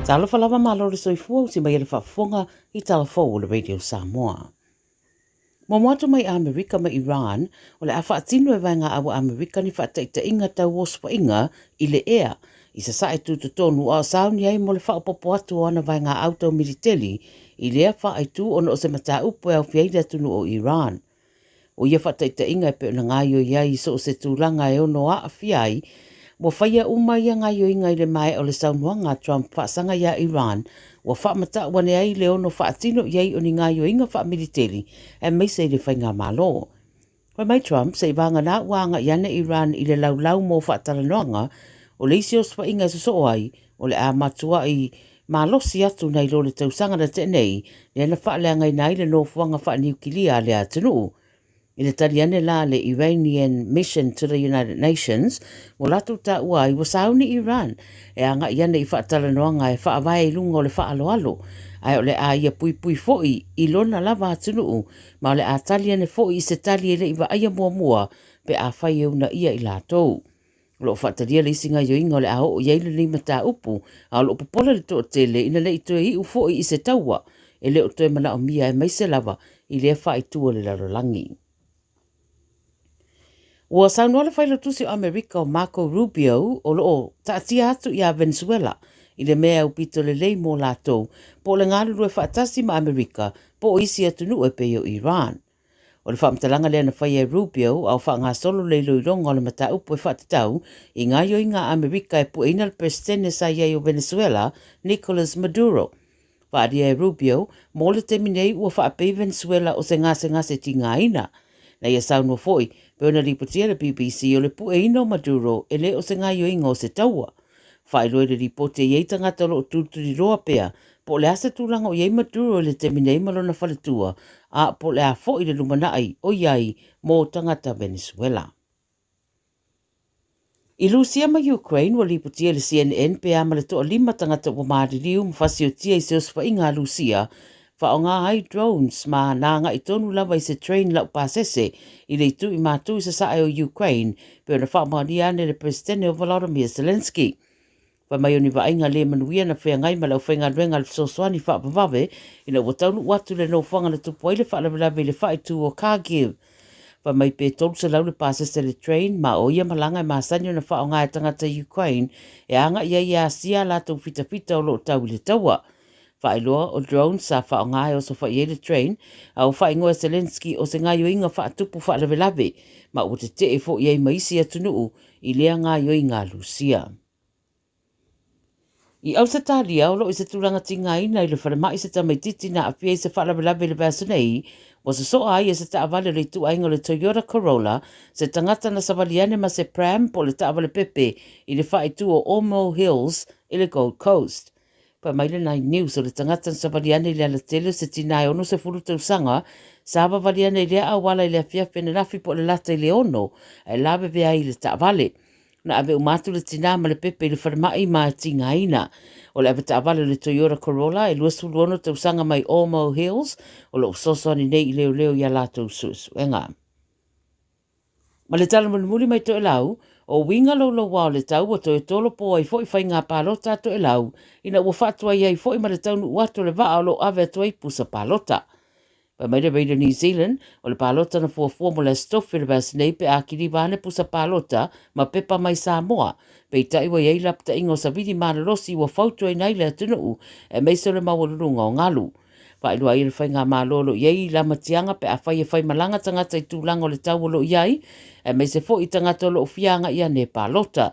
Talofa lava malo le soifua usi mai e le faafofoga i tala fou o le Radio Samoa. Muamua atu mai Amerika ma Iran, o le a faatino e vaega au a Amerika ni faataitaiga tau osofaiga i le ea i sasae tutotonu a o sauni ai mo le faaopoopo atu o ana vaegaau tau militeli i lea faaitu ona o se mataupu e aofia ai le atunuu o Iran. O ia faataitaiga e pei ona gaoioi ai i so o se tulaga e ono aafia ai, ua faia uma ia gaoioiga i le maea o le saunoaga a Trump faasaga iā Iran ua faamatau ane ai le ono faatino i ai o ni gaoioiga faamiliteli aemaise i le faigamalo. Fai mai Trump, seivaganā ua agai ane Iran i le laulau mo faatalanoaga, o le isi osofaiga e sosoo ai, o le a matuai malosi atu nai lo le tausaga na tea nei, lea na faaleagaina ai le nofoaga faaniukilia a lea atunuu. I le tali ane la a le Iranian Mission to the United Nations, ua latou taua ai ua sauni Iran e agai ane i faatalanoaga e faavae i luga o le faaaloalo, ae o le a ia puipui foi i lona lava atunuu ma o le a tali ane foi i se tali e le i vaaia muamua pe afai e uunaia i latou. O lo o faatalia le isi gaoioiga o le a oo i ai lenei mataupu, a o lo o popole le toatele ina ne i toe iu foi i se taua e le o toe manaomia aemaise lava i lea faaitu o le lalolagi. Ua saunoa le Failautusi o Amerika o Marco Rubio o lo o taatia atu iā Venezuela i le mea e aupito lelei mo latou po o le galulue faatasi ma Amerika po o isi atunuu e pei o Iran. O le faamatalaga lea na faia e Rubio a o faagasolo le iloiloga o le mataupu e faatatau i gaoioiga a Amerika e pueina le Peresetene sa i ai o Venezuela, Nicolas Maduro. Faaalia e Rubio, mo le taimi nei ua faapei Venezuela o se gasegase tigaina. Na ia saunoa foi, pei ona lipotia e le BBC o le pueina o Maduro e le o se gaoioiga o se taua. Faailoa i le lipoti e i ai tagata o lo o tulituliloa pea po o le a se tulaga o i ai Maduro i le taimi nei ma lona faletua, a po o le a foi le lumanai o i ai mo tagata Venezuela. I Lusia ma Ukraine, ua lipotia e le CNN pe a ma le toalima tagata ua maliliu ma fasiotia i se osofaiga a Lusia Faaaoga ai drones ma na agai tonu lava i se train laupasese i le itu i matu i sasae o Ukraine, pei ona faamaonia ane le Peresetene o Volodymyr Zelenskyy. Fai mai o ni vaaiga le manuia na feagai ma le aufaigaluega a le fesoasoani faavavave ina ua taunuu atu le nofoaga na tupu ai le faalavelave i le faaitu o Kharkiv. Fai mai pe 300 le pasese le train ma o ia malaga e masani ona faaaoga e tagata Ukraine e agai ai e asia a latou fitafita o lo o tau i le taua. Faailoa o drones sa faaaoga e osofai ai le train, a ua faaigoa e Zelenskyy o se gaoioiga faatupu faalavelave, ma ua tetee foi ai ma isi atunuu i lea gaoioiga a Lusia. I Ausetalia, o lo o i se tulaga tigaina i le falemai se tamaitiiti na aafia i se faalavelave i le vaiaso nei, ua sosoa ai e se taavale o le ituaiga o le Toyota Corolla se tagata na savali ane ma se pram po o le taavale pepe i le faaitu o Ormeau Hills i le Gold Coast. Fai mai le Nine News, o le tagata na savali ane i le alatele o se tinā e 60 tausaga, sa vavali ane i lea auala i le afiafi ananafi po o le lata i le ono, ae lavevea ai i le taavale. Na ave uma atu le tinā ma le pepe i le falemai ma tigaina. O le avetaavale o le Toyota Corolla e 26 tausaga mai Ormeau Hills o lo o fesoasoani nei i leoleo i a latou suesuega. Ma le tala mulimuli mai Toelau, o uiga louloua o le tau ua toe tolopo ai foi faiga palota a Toelau ina ua faatuai ai foi ma le taunuu atu o le vaa o lo o ave atu ai pusa palota. Fai mai le Radio New Zealand, o le palota na fuafua mo le Aso Tofi o le vaiaso nei pe a kiliva ane pusa palota ma pepa mai Samoa, peitai ua i ai lapataiga o savili malolosi ua fautuaina ai le atunuu aemaise o le maualuluga o galu. Faailoa ai e le Faigamalo o lo o i ai lamatiaga pe afai e faimalaga tagata i tulaga o le tau o lo o i ai, aemaise foi i tagata o lo o fia agai ane e palota.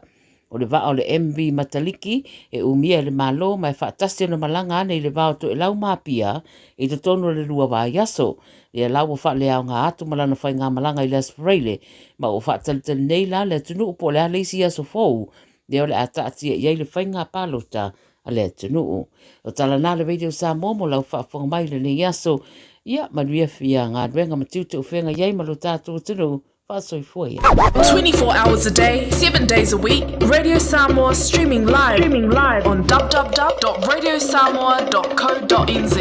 O le vaa o le MV Mataliki e umia e le Malo ma e faatasi ona malaga ane i le va o Toelau ma Apia i totonu o le lua vaiaso. Lea la ua faaleaoga atu ma lana faigamalaga i le Aso Faraile, ma ua faatalitali nei la le atunuu po o le a le isi aso fou lea o le a taatia i ai le faiga palota a le atunuu. O tala na le Radio Samoa mo lau faafofoga mai i lenei aso. Ia, manuia fia galuega ma tiute o feagai ai ma lo tātou atunuu. Faasoifua ia. 24 hours a day, 7 days a week, Radio Samoa streaming live, streaming live on www.radiosamoa.co.nz.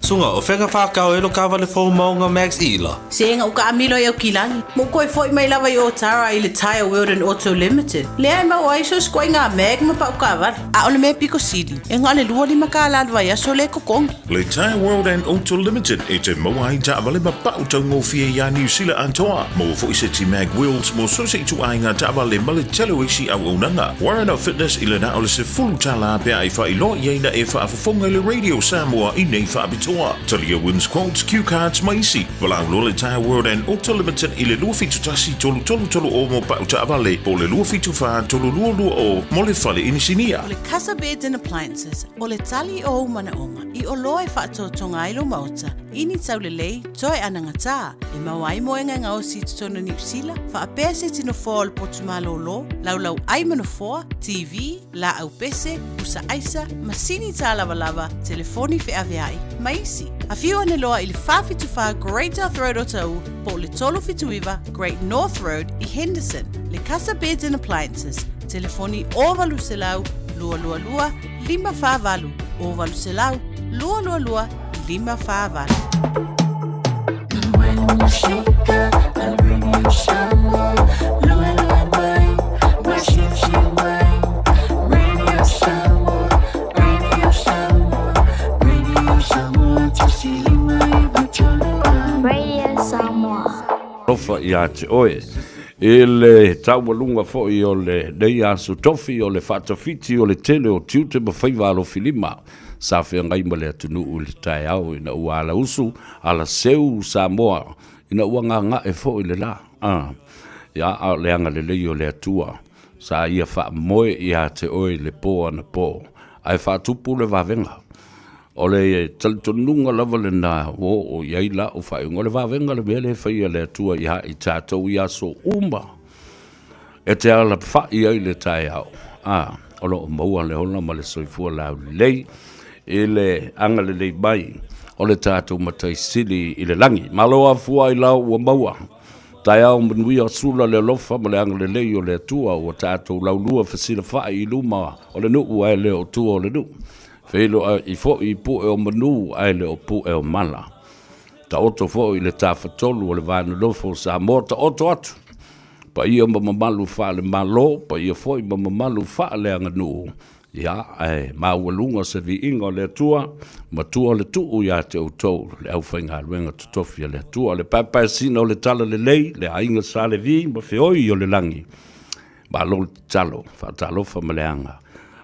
Suga, o fea ka whākau e lo kāwale fou maunga Max Ila? Se ega uka amilo i Aukilagi, mo koe foi mai lava i Otara i le Tyre World and Auto Limited. Lea e maua ai so sikoaiga mag ma pau kaavale. A o le mea piko sili, e na o le 25 kālā le vaiaso lea e totogi. Le Tyre World and Auto Limited e te maua ai taavale ma pau taugofie iā Niu Sila atoa. Maua foi seti mag wheels mo so se ituaiga taavale ma le tele o isi auaunaga. Warren of Fitness i le na o le $10 pea e faailoa i ai na e faafofoga i le Radio Samoa i nei faapitoa. Talia Wins Quotes, Cue Cards ma isi. Valaau loa le Tyre World and Auto Limited i le 271 330 mo pau taavale po o le 274 322 mo le fale inisinia. O le Casa Beds and Appliances, o le tali o ou manaoga i oloa e faatotoga ai lou maota i ni taulelei toe anagatā e maua ai moega e gaosi i totonu o Niu Sila, faapea se tino foa o le potu malōlō, laulau ai ma nofoa, TV, laau pese, pusa aisa, masini tālavalava, telefoni feaveai, ma isi. Afio ane loa i le 474 Great South Road o Taʻu po o le 379 Great North Road i Henderson. Le Casa Beds and Appliances, telefoni 0800 222 548, 0800 222 548. Radio Samoa. Alofa ia te oe. I le taualuga foi o lenei aso tofi o le faatafiti o le tele o tiute ma faiva alofilima sa feagai ma le atunuu i le taeao ina ua alausu, alaseu Samoa ina ua gaga'e foi le la. A, ia, a o le agalelei o le Atua sa ia faamoe ia te oe i le po anapo, ae faatupu le vavega. O le talitonuga lava lena ua oo i ai la'u faaiuga, o le vavega le mea lea e faia e le Atua iā i tatou i aso uma e te alafa'i ai le taeao, a o lo o maua le ola ma le soifua laulelei i le agalelei mai o le tatou Matai Sili i le lagi. Malo afua ai lau ua maua. Taeao manuia sula le alofa ma le agalelei o le Atua ua tatou laulua fesilafa'i i luma o le nuu ae le o tua o le nuu. Feiloai foi i pue o manu ae le o pue o mala. Taoto foi i le tafatolu o le va nonofo o Samoa, taoto atu paia ma mamalu faale-Malo, paia foi ma mamalu faaleaganuu, ia, ae maualuga se viiga o le Atua, matua le tuu ia te outou le aufaigaluega totofi a le Atua, le paepaesina o le talalelei, le aiga Sa Levi ma feoi o le lagi. Malo le tatalo, faatalofa ma le aga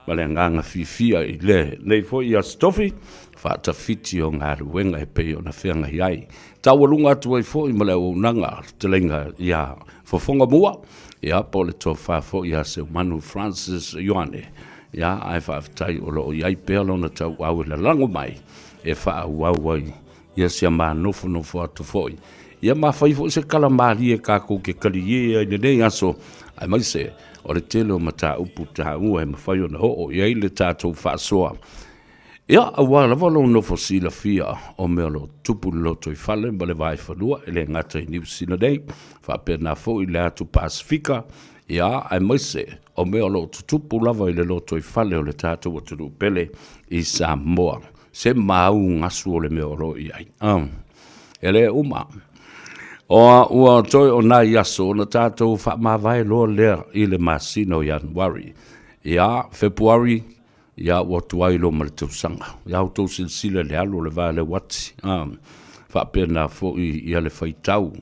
ma le agaga fiafia i lenei foi Aso Tofi, faatafiti o galuega e pei ona feagai ai. Taualuga atu ai foi ma le auaunaga fetalaiga ia Fofoga Mua, ia po o le tofa foi ia Seumanu Francis Ioane, ia ae faafetai o lo o i ai pea lona tauau e lalago mai e faaauau ai ia sia manofonofo atu foi. Ia ma fai foi se kala malie kākou ke kaliē ai lenei aso, aemaise o le tele o mataupu taua e mafai ona oo i ai le tatou faasoa. Ia, aua lava lou nofo silafia o mea o lo o tupu i le lotoifale ma le vaefanua, e le gata i Niu Sila nei, faapena foi i le atu Pasefika, ia, aemaise o mea o lo o tutupu lava i le lotoifale o le tatou atunuu pele i Samoa. Se mau gasu o le mea o lo o i ai. E le uma. O ua toe o nai aso ona tatou faamavae loa lea i le masina o Ianuari. Ia, Fepuari, ia ua tuai loa ma le tausaga. Ia outou silasila i le alu o le va leuati. Faapena foi ia le faitau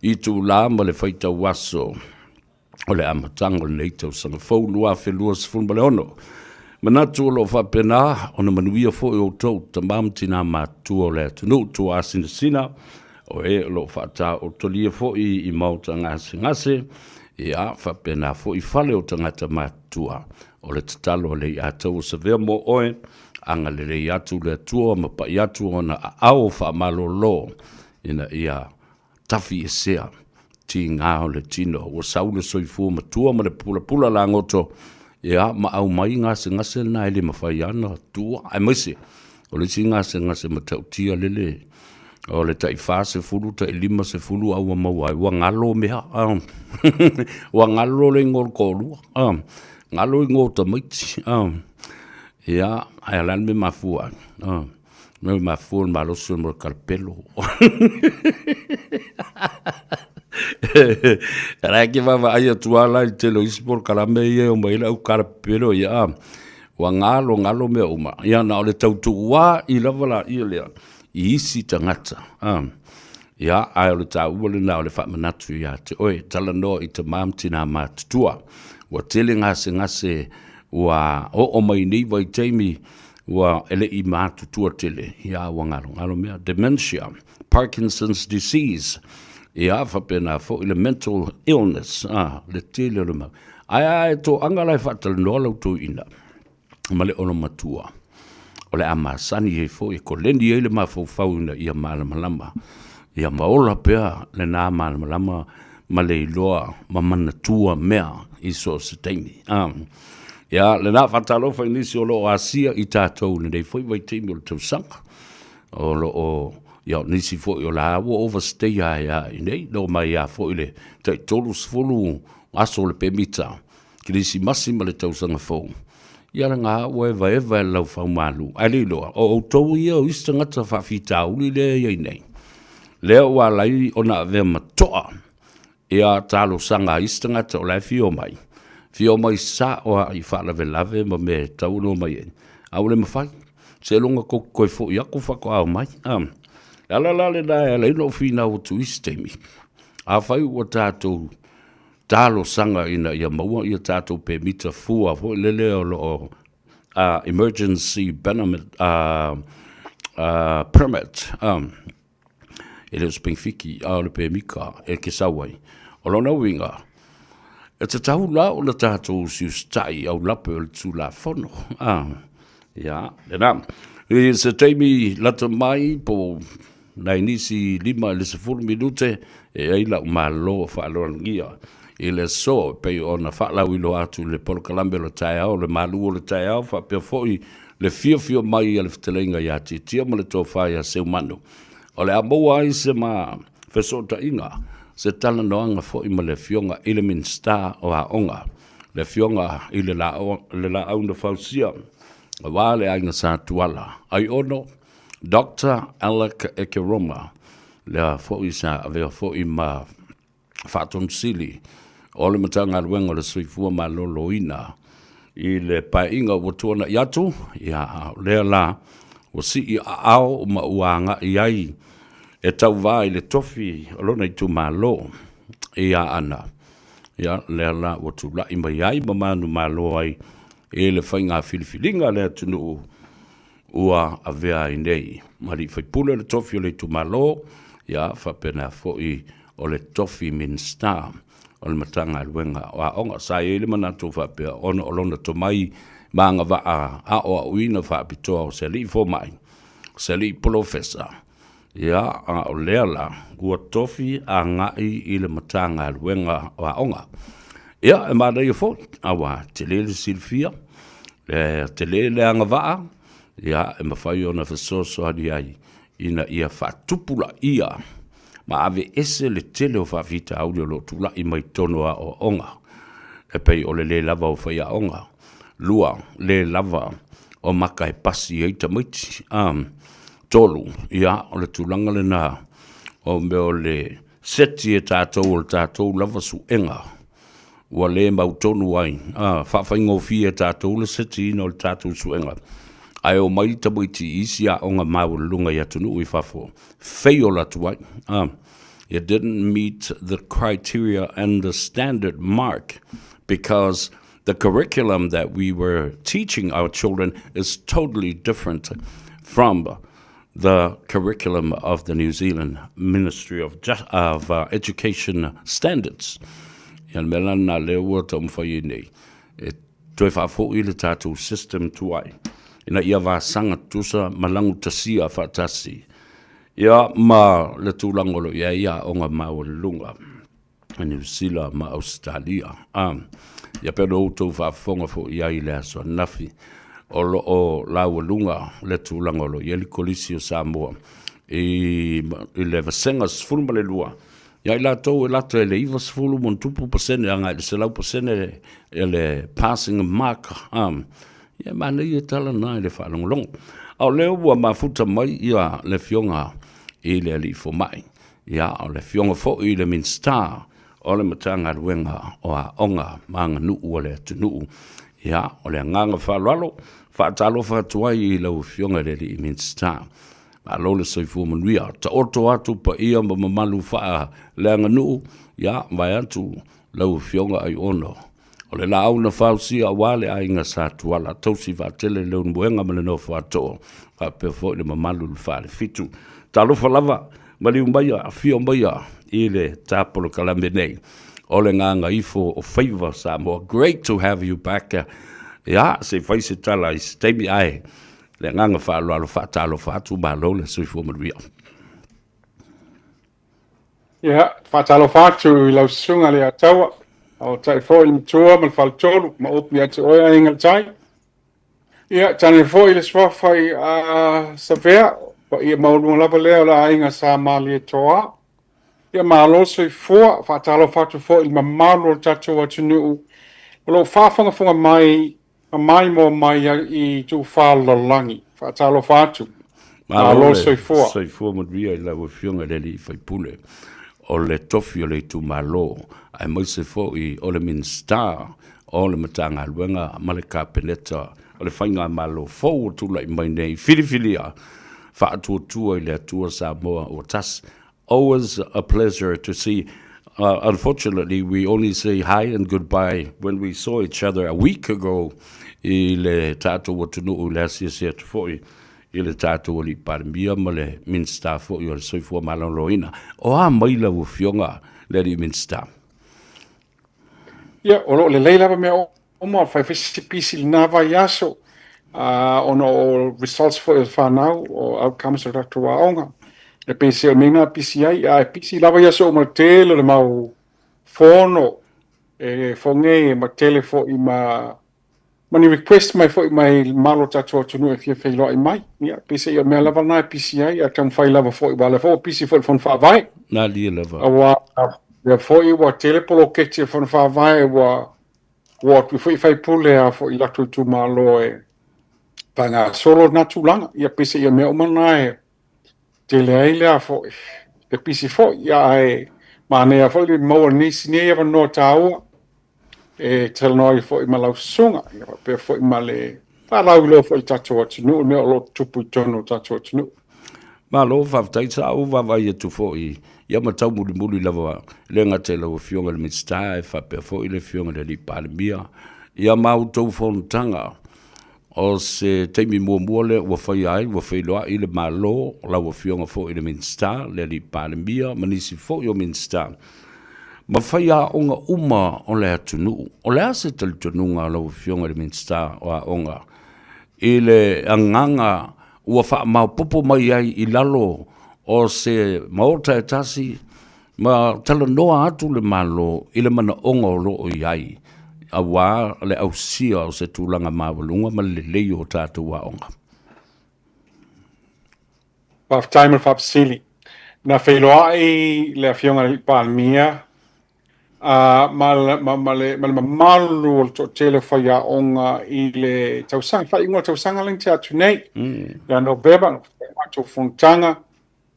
itula ma le faitau aso o le amataga o lenei tausaga fou 2026. Manatu o lo o faapena ona manuia foi outou tama ma tina matutua o le atunuu tuaasinasina o e o lo o faataotolia foi i maota gasegase, ia faapena foi fale o tagata matutua. O le tatalo a le Iataua Savea mo oe, agalelei atu le Atua ma pai atu ona aao faamalolo ina ia tafiesea tigā o le tino. Ua sau le soifua matua ma le pulapula lagoto, ia, ma aumai gasegase na e le mafai ana tuua, aemaise o le isi gasegase matautia lele o le tai 40, tai 50 a ua maua ai, ua galo mea, ua galo le igoa o le toalua, galo igoa o tamaiti, ia, ae o le a le mea e mafua ai? Mea mafua le malosi o le kalapelo. Ala ke vaavaai atu lava la i le tele o isi polokalame ia e omai ai le au kalapelo ia, ua galo galo mea uma. Ia na o le tau tuuai lava laia lea i isi tagata. Ia, ae o le taua lena o le faamanatu ia te oe, talanoa i tama ma tina matutua. Ua tele gasegase ua oo mai nei vaitaimi ua e le i matutua tele, ia ua galogalo mea. Dementia, Parkinson's disease, ia faapena foi le mental illness, a, le tele o le mau. Ae a e toaga la e faatalanoa lau toeaina ma le olomatua, o le a masani ai foi e koleni ai le mafaufau ina ia malamalama, ia ma ola pea lena malamalama ma le iloa ma manatua mea i so o se taimi. A, ia, lena faatalofa i nisi o lo o asia i tatou i lenei foi vaitaimi o le tausaga, o lo o, ia, o nisi foi o la ua overstay ai lava i inei, na oo mai lava foi i le tai 30 aso o le pemita Kerisimasi ma le tausaga fou, ia lena ua evaeva e le laufaumalu, ae le iloa, o outou ia o isi tagata faafitauli lea e i ai nei, lea ua ala ai ona avea ma toa ia talosaga a isi tagata o la e fia omai, fia omai sao lava i faalavelave ma mea e tatau ona omai ai, a ua le mafai. Seiloga tou te toe foi atu faatoa omai. O le ala la lena e ala ai ona ou finau atu i isi taimi, afai ua tatou talosaga ina ia maua ia tatou pemita fua foi lele o lo o emergency permit, e le o se penefiti a o le pemita e te sau ai. O lona uiga, e tatau la ona tatou usiusitai i aulape o le Tulafono. Ia, lena. I se taimi lata mai po o nai nisi 5 i le 10 minute e i ai lau malo faaaloalogia i le aso e pei ona faalauiloa atu i le polokalame o le taeao, le malu o le taeao faapea foi le fiafia mai a le fetalaiga ia Tiatia ma le tofa ia Seumanu. O le a maua ai se ma fesootaiga, se talanoaga foi ma le Afioga i le Minisita o Aoga, le Afioga i le Laau na Fausia, aua le Aiga Sa Tuala, Aiono Doctor Alec Ekeroma, lea foi sa avea foi ma Faatonu Sili o le Matagaluega o le Soifua Maloloina i le paeaiga ua tuanai atu, ia, a o lea la ua sii aao ma ua agai ai e tauva i le tofi o lona itumalo i Aana. Ia, lea la ua tulai mai ai ma manumalo ai i le faiga filifiliga a le atunuu ua avea ai nei ma alii faipule o le tofi o le itumalo, ia faapena foi o le tofi Minisita o le Matagaluega o Aoga. Sa i ai le manatu faapea ona o lona tomai ma agavaa aoaoina faapitoa o se alii fomai, o se alii polofesa, ia a o lea la ua tofi agai i le Matagaluega o Aoga. Ia e manaia foi, aua tele le silafia, e tele le agavaa, ia e mafai ona fesoasoani ai ina ia faatupulaia ma aveese le tele o faafitauli o lo o tulai mai totonu o aoaoga, e pei o le le lava o faiaoga, 2, le lava o maka e pasi ai tamaiti, 3, ia, o le tulaga lena o mea o le seti e tatou o le tatou lava suega ua le mautonu ai, a, faafaigofie e tatou le setiina o le tatou suega, ae omai tamaiti i isi aoga maualuluga i atunuu i fafo, fail atu ai, a, it didn't meet the criteria and the standard mark because the curriculum that we were teaching our children is totally different from the curriculum of the New Zealand Ministry of, of uh, Education Standards. Ia le mea la lena lea ua taumafai ai nei, e toe faafoi le tatou system tuai, ina ia vasaga tutusa ma lagutasia faatasi, ia ma le tulaga o lo o i ai aoga maualuluga. Niu Sila ma Ausetalia. Ia pei ona outou faafofoga foi i ai i le aso ananafi, o lo o laualuga le tulaga o lo o i ai le Kolisi o Samoa i le vasega 12, ia i latou e lata i le 90 ma ona tupu pasene agai i le 100% le passing mark. Ia, manaia tala na i le faalogologo. A o lea ua mafuta mai ia le Afioga i le Alii Fomai, ia, o le Afioga foi i le Minisita o le Matagaluega o Aoga ma Aganuu a le atunuu. Ia, o le agaga faaaloalo, faatalofa atu ai i lau Afioga i le Alii Minisita. Malo le soifua manuia. Taoto atu paia ma mamalu faaleaganuu, ia, vaeatu lau Afioga Aiono. O le laau na fausia aua le aiga Sa Tuala, tausi vaatele Leulumoega ma le nofo a Too, faapea foi le mamalu i le Falefitu. Talofa lava, maliu maia, afio maia i le tapolokalame nei o le Gagaifo o Faiva Samoa. Great to have you back. Ia, se i fai se tala i se taimi, ae le agaga faaaloalo faatalofa atu, malo le soifua manuia. Ia, faatalofa atu i lau susuga le Ataua, o tai foi le matua ma le faletolu, ma upu ia te oe aiga le tai. Ia, tane foi le suafa i a Savea, paia maualuga lava lea o le aiga Sa Malietoa. Ia, malo soifua, faatalofa atu foi i le mamalu o le tatou atunuu o lo o faafogafoga mai ma maimoa mai i itu fa o le lalolagi. Faatalofa atu. Malo le soifua. Soifua manuia i lau Afioga i le Alii Faipule o le tofi o le itumalo, aemaise foi o le Minisita o le Matagaluega ma le Kapeneta o le Faigamalo fou ua tulai mai nei, filifilia faatuatua i le Atua Samoa ua tasi. Always a pleasure to see. Unfortunately, we only say hi and goodbye when we saw each other a week ago i le tatou atunuu i le asiasi atu foi i le tatou Alii Palemia ma le Minisita foi o le Soifua Maloloina. O a mai lau Afioga le Alii Minisita? Ia, o lo o lelei lava mea uma, fai foi si pisi i lena vaiaso, ona o results foi o le whanau, o outcomes o le tatou aoga. E pei se o mea na pisi ai, a e pisi lava i aso uma le tele o le mau fono, e foge e ma tele foi ma ma ni request mai foi mai le malo o tatou atunuu e fia feiloai mai. Ia, pei se i o mea lava na e pisi ai, a taumafai lava foi, aua o lea foi ua pisi foi le Fono Faavae. Na lia lava. Aua lea foi ua tele poloketi o le Fono Faavae ua ua atu foi faipule a foi i latou itumalo e faagasolo lena tulaga. Ia, pei se i o mea uma na e tele ai lea foi, le pisi foi, ia, ae manaia foi le maua nisi nei avanoa taua e talanoa ai foi ma lau susuga, ia faapea foi ma le faalauiloa foi i le tatou atunuu, le mea o lo o tutupu i totonu o le tatou atunuu. Malo faafetai, sa ou vaavaai atu foi ia ma taumulimuli lava le gata i lau Afioga i le Minisita ae faapea foi le Afioga i le Alii Palemia ia ma outou fonotaga. O se taimi muamua lea ua faia ai, ua feiloai le Malo, lau Afioga foi i le Minisita, le Alii Palemia ma nisi foi o Minisita, ma faiaoga uma o le atunuu. O le a se talitonuga o lau Afioga i le Minisita o Aoga i le agaga ua faamaopoopo mai ai i lalo o se Maota e tasi Ma talanoa atu le Malo i le manaoga o lo o i ai aua le ausia o se tulaga maualuga ma le lelei o tatou aoga. Faafetai mo le faafesili. Na feiloai le Afioga i le Palemia ma le mamalu o le toatele o faiaoga i le tausaga, faaiuga o le tausaga lea na tea atu nei, ia Novema, na fai matou fonotaga.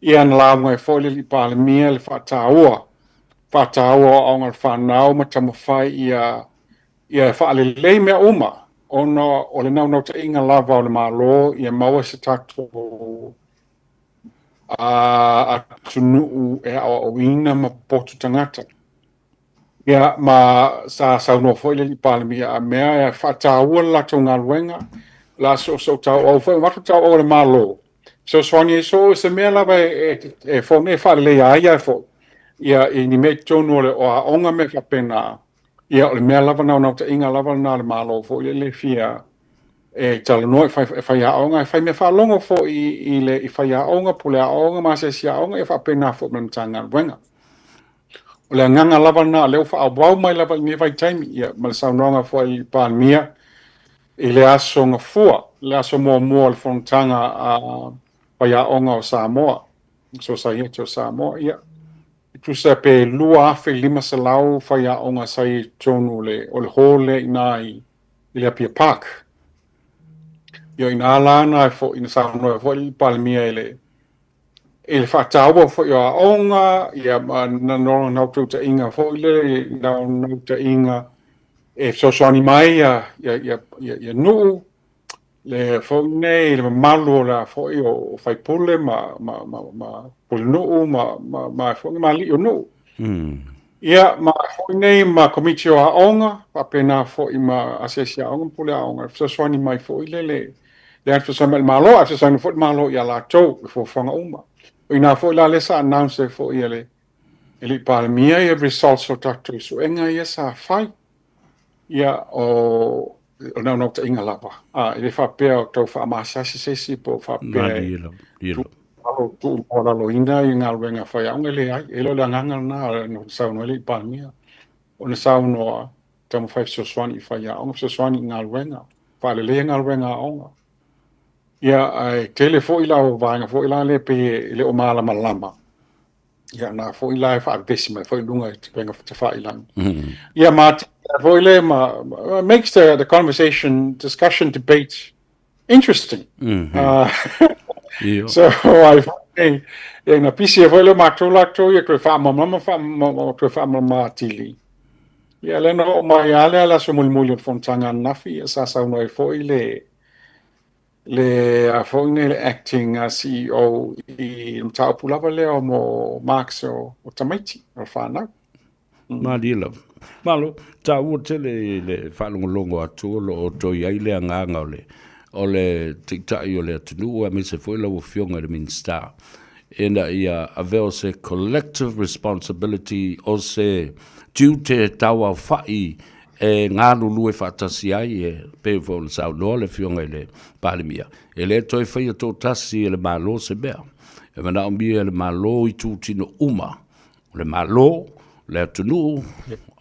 Ia na lauga ai foi le Alii Palemia le faataua, faataua o aoga a le fanau ma taumafai ia ia faalelei mea uma ona o le naunautaiga lava o le Malo ia maua se tatou atunuu e aoaoina ma popoto tagata. Ia, ma sa saunoa foi le Alii Palemia, a mea e faataua le latou galuega, o le a soosoo tauau foi, ma matou tauau a le Malo, fesoasoani ai so o se mea lava e fono e faaleleia ai ai foi, ia, i ni mea i totonu o le o aoga mea faapena, ia, o le mea lava naunautaiga lava lena a le Malo foi lele e fia e talanoa i faiaoga, e fai mea faalogo foi i le i faiaoga, pule aoga ma asiasi aoga, ia faapena foi ma le Matagaluega. O le agaga lava lena, o lea ua faaauau mai lava i lenei vaitaimi, ia, ma le saunoaga foi a le Palemia i le aso Gafua, le aso muamua o le fonotaga a faiaoga o Samoa, Sosaiete o Samoa, ia, e tusa pe 2,500 faiaoga sa i totonu o le hall lea i ina i le Apia Park. Ia, o i ina la na e foi, na saunoa ai foi le Palemia i le i le faataua foi o aoga, ia ma na naunautaiga foi lea, naunautaiga e fesoasoani mai ia ia ia ia, ia nuu le foi nei le mamalu o le a foi o faipule ma ma ma ma pulenuu ma ma ma foi ma alii o nuu. Ia ma foi nei ma komiti o aoga, faapena foi ma asiasi aoga ma pule aoga, e fesoasoani mai foi le le le fesoasoani mai le Malo, ae fesoasoani foi le Malo ia latou i fuafuaga uma. O i ina foi la lea sa announce ai foi e le e le Palemia ia results o tatou suega ia sa fai. Ia o o naunautaiga lava. A, e le faapea o tau faamasiasi se isi po o faapea e tuu maualaloina i galuega faiaoga, e leai. E le o le agaga lena na saunoa ai le Palemia. O na saunoa taumafai e fesoasoani i faiaoga, fesoasoani i galuega, faaleleia galuega aoga. Ia, ae tele foi la o vaega foi la lea pei e le o malamalama. Ia, na foi la e faavesi mai foi i luga i upega tafailagi. Ia, ma foi le ma, makes the conversation, discussion, debate interesting. So, ai foi, ia, na pisi ai foi le matou latou ia toe faamalamalama, toe faamalamalama atili. Ia, lea na oo mai lava lea le aso mulimuli o le fonotaga ananafi, ia, sa saunoa ai foi le le a foi nei le acting CEO i le mataupu lava lea mo marks o, o tamaiti o whanau. Malie lava. Malo, taua tele i le faalogologo atu o lo o toe ai le agaga o le o le taitai o le atunuu aemaise foi lau Afioga i le Minisita ina ia avea o se collective responsibility o se tiute tauaofa'i e galulue faatasi ai e pei foi ona saunoa le Afioga i le Palemia, e le toe faia toatasi e le Malo se mea. E manaomia e le Malo itutino uma, o le Malo, le atunuu,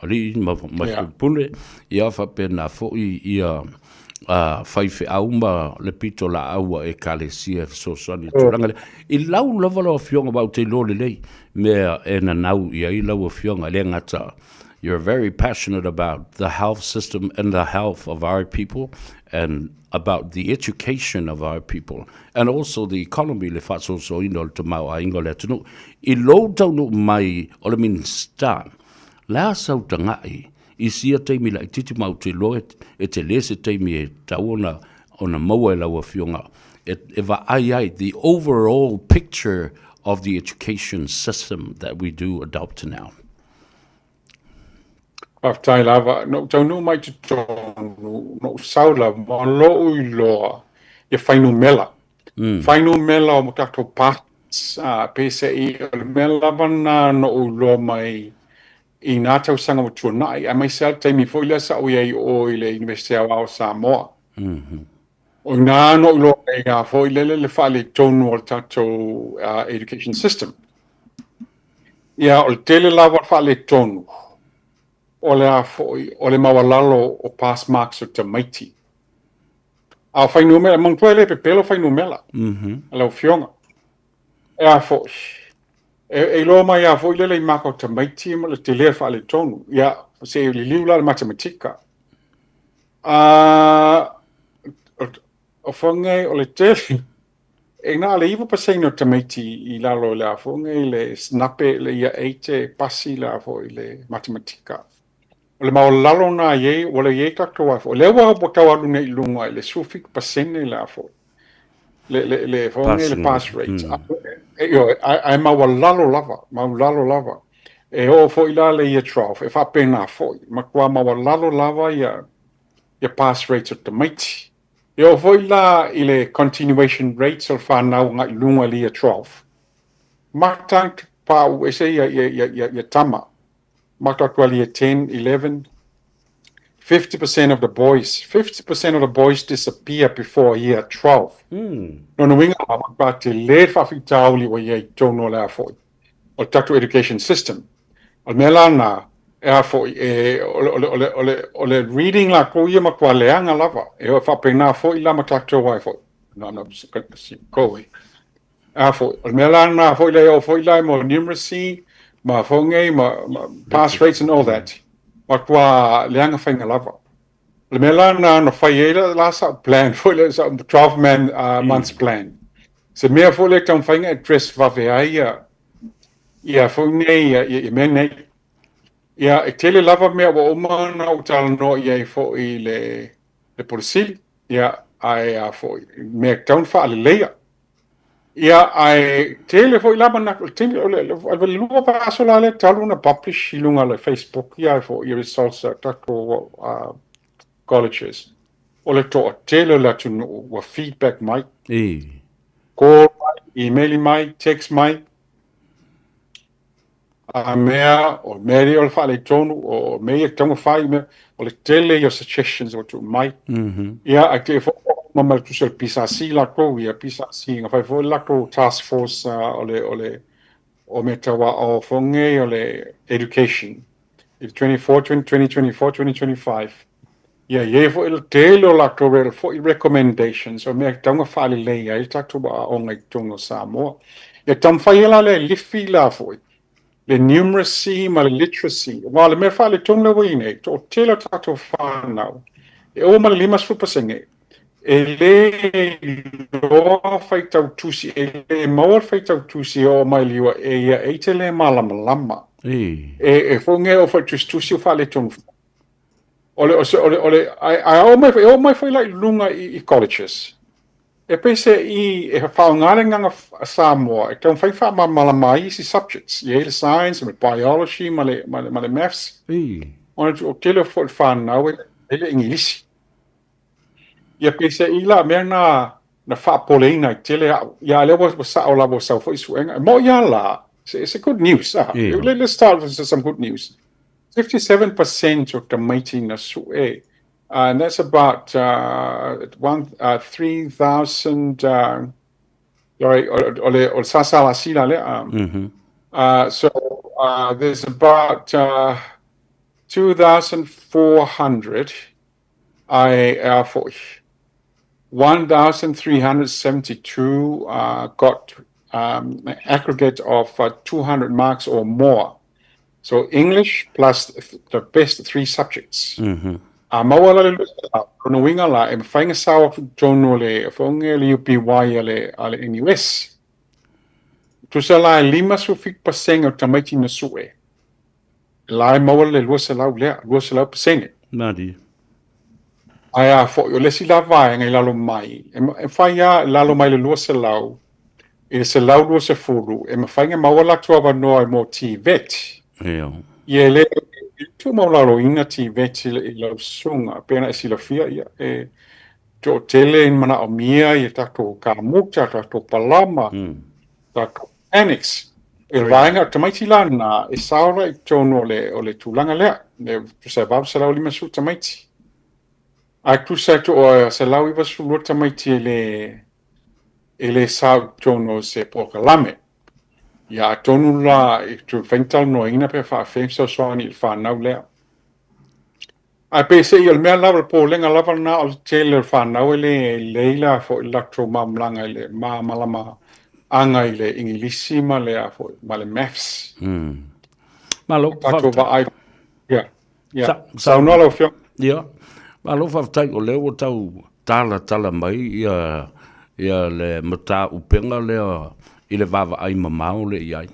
alii ma faipule, ia faapena foi ia faifeau ma le pitolaau a Ekalesia e fesoasoani i le tulaga lea. I lau lava lau Afioga, aua ou te iloa lelei mea e nanau i ai lau Afioga, e le gata You're very passionate about the health system and the health of our people and about the education of our people and also the economy, le faasoasoaina o le tamaoaiga o le atunuu. I lou taunuu mai o le Minisita, le a sau taga'i i sia taimi laitiiti ma ou te iloa e tele se taimi e tatau ona ona maua e lau Afioga e, e vaai ai the overall picture of the education system that we do adopt now. Faafetai lava. Na ou taunuu mai i totonu, na ou sau lava, ma lou iloa ia fuainumera. Fuainumera o tatou passes, peiseai o le mea lava lena na ou iloa mai i nā tausaga ua tuanai, aemaise lava le taimi foi lea sa ou i ai i o i le Iunivesite Aoao o Samoa. O i ina na ou iloa ai lava foi lele le faaletonu o le tatou education system. Ia, o le tele lava o le faaletonu, o le a foi, o le maualalo o pass marks o tamaiti. A o fuainumera, manatua e le pepelo fuainumera, lau Afioga. E a foi, e iloa mai lava foi lele i maka o tamaiti ma le tele o le faaletonu. Ia, se i liliu la i le matematika. A, o faiga o le tele, e na o le 9% o tamaiti i lalo i le a foi nei le sinape le Year 8 e pasi le a foi le matematika. O le maualalo lena e i ai, ua le i ai tatou a foi. O lea ua tau alu nei i luga i le 17% le a foi. Le le le foi nei le pass rate. Ioe, ae maualalo lava, maualalo lava. E oo foi la le Year 12, e faapena foi, matua maualalo lava ia ia pass rates o tamaiti. E oo foi la i le continuation rates o le fanau agai i luga i le Year 12, mata pauu ese ia ia ia ia, ia tama. Mata atu i le Year 10, 11, 50% of the boys, 50% of the boys disappear before year 12. Lona uiga la, matua tele le faafitauli ua i ai i totonu o le a foi, o le tatou education system. O le mea la lena, e a foi, e, o, le, o, le, o, le, o, le, o le reading latou ia matua leaga lava. E faapena foi la ma tatou ai foi. No, no, ko e. A foi, o le mea la lena foi lea e oo foi la mo numeracy, ma foi nei, ma, ma pass rates and all that. Matua leaga faiga lava. O le mea la lena na fai ai la sa'u plan foi lea, sa'u 12 man, months plan. Se mea foi lea e taumafai na address vave ai ia, ia foi nei, ia, ia mea nei. Ia, e tele lava mea ua uma ona ou talanoa i ai foi i le, le Pule Sili, ia, ae a foi, mea e tatau ona faaleleia. Ia, ae tele foi la manatu, o le taimi, o le, o le lua vaiaso la lea talu ona publish i luga o le Facebook ia foi ia results a tatou colleges. O le toatele o le atunuu ua feedback mai. Call mai, email mai, text mai. A mea, o mea ia o le faaletonu, o mea ia e tatau ona fai, mea, o le tele ia o suggestions ua tuu mai. Ia, ae te i foi ma ma le tusa o le PSC latou, ia PSC, na fai foi le latou task force o le, o le, o mea tau aoao foi nei o le education i le 24, 2024, 2025. Ia, e i ai foi le tele o latou foi recommendations o mea e tatau ona faalelei ai le tatou aoaoga i totonu o Samoa. Ia taumafai ai la lea e lifi la foi le numeracy ma le literacy. Aua o le mea faaletonu lea ua i ai nei, toatele o tatou fanau, e ova ma le 50% e le iloa faitau tusi, e le maua le faitau tusi e oo mai i le UAE, ia e te le malamalama. E foi nei o faitusitusi o faaletonu. O le, o le, o le, ae oo mai, e oo mai foi la i luga i colleges. E pei se i e faaaoga le agaga Samoa e taumafai faamalamalama ai isi subjects, e i ai le science ma le biology ma le, ma le, ma le maths. Ona o tele o foi le fanau e le Igilisi. Ia peiseai la mea na na faapopoleina ai tele au. Ia a lea ua sao lava ua sau foi suega. E mo'i lava la, it's a good news. Ah. Yeah. Let's start with some good news. 57% o tamaiti na sue, and that's about one, 3,000, sorry, o le, o le SSLC la lea. So there's about 2,400 ae a foi 1,372 got an aggregate of 200 marks or more. So English plus the best three subjects. A maua la le 200, lona uiga la, e mafai ona sao atu i totonu o le foge le UPY a le NUS. Tusa la e 57% o tamaiti na sue. La e maua le 200 lea, 200%. Malie. Ae a foi, o le isi la vaega i lalo mai, e mafai lava i lalo mai le 200 i le 120, e mafai ona maua latou avanoa mo TVET. Ia. Ia e le tuumaulaloina TVET i lau susuga, pei ona e silafia, ia, e toatele i manaomia i tatou kamuta, tatou palama, tatou mechanics. I le vaega o tamaiti la lena, e sao la i totonu o le, o le tulaga lea, e tusa e 850 tamaiti. Ae tusa e toa 192 tamaiti e le sao i totonu o se polokalame. Ia atonu la e mafai ona talanoaina pe faafefea fesoasoani i le fanau lea. Ae peiseai o le mea lava, o le popolega lava lena o le tele o le fanau e le lelei la foi le latou malamalamaga i le malamalamaaga i le Igilisi ma le a foi ma le Maths. Malo, Tatou faafetai. vaai. Ia, ia. Saunoa lau Afioga. Ia, malo faafetai o lea ua tau talatala mai ia ia le mataupu lea i le vaavaai mamao lea i ai.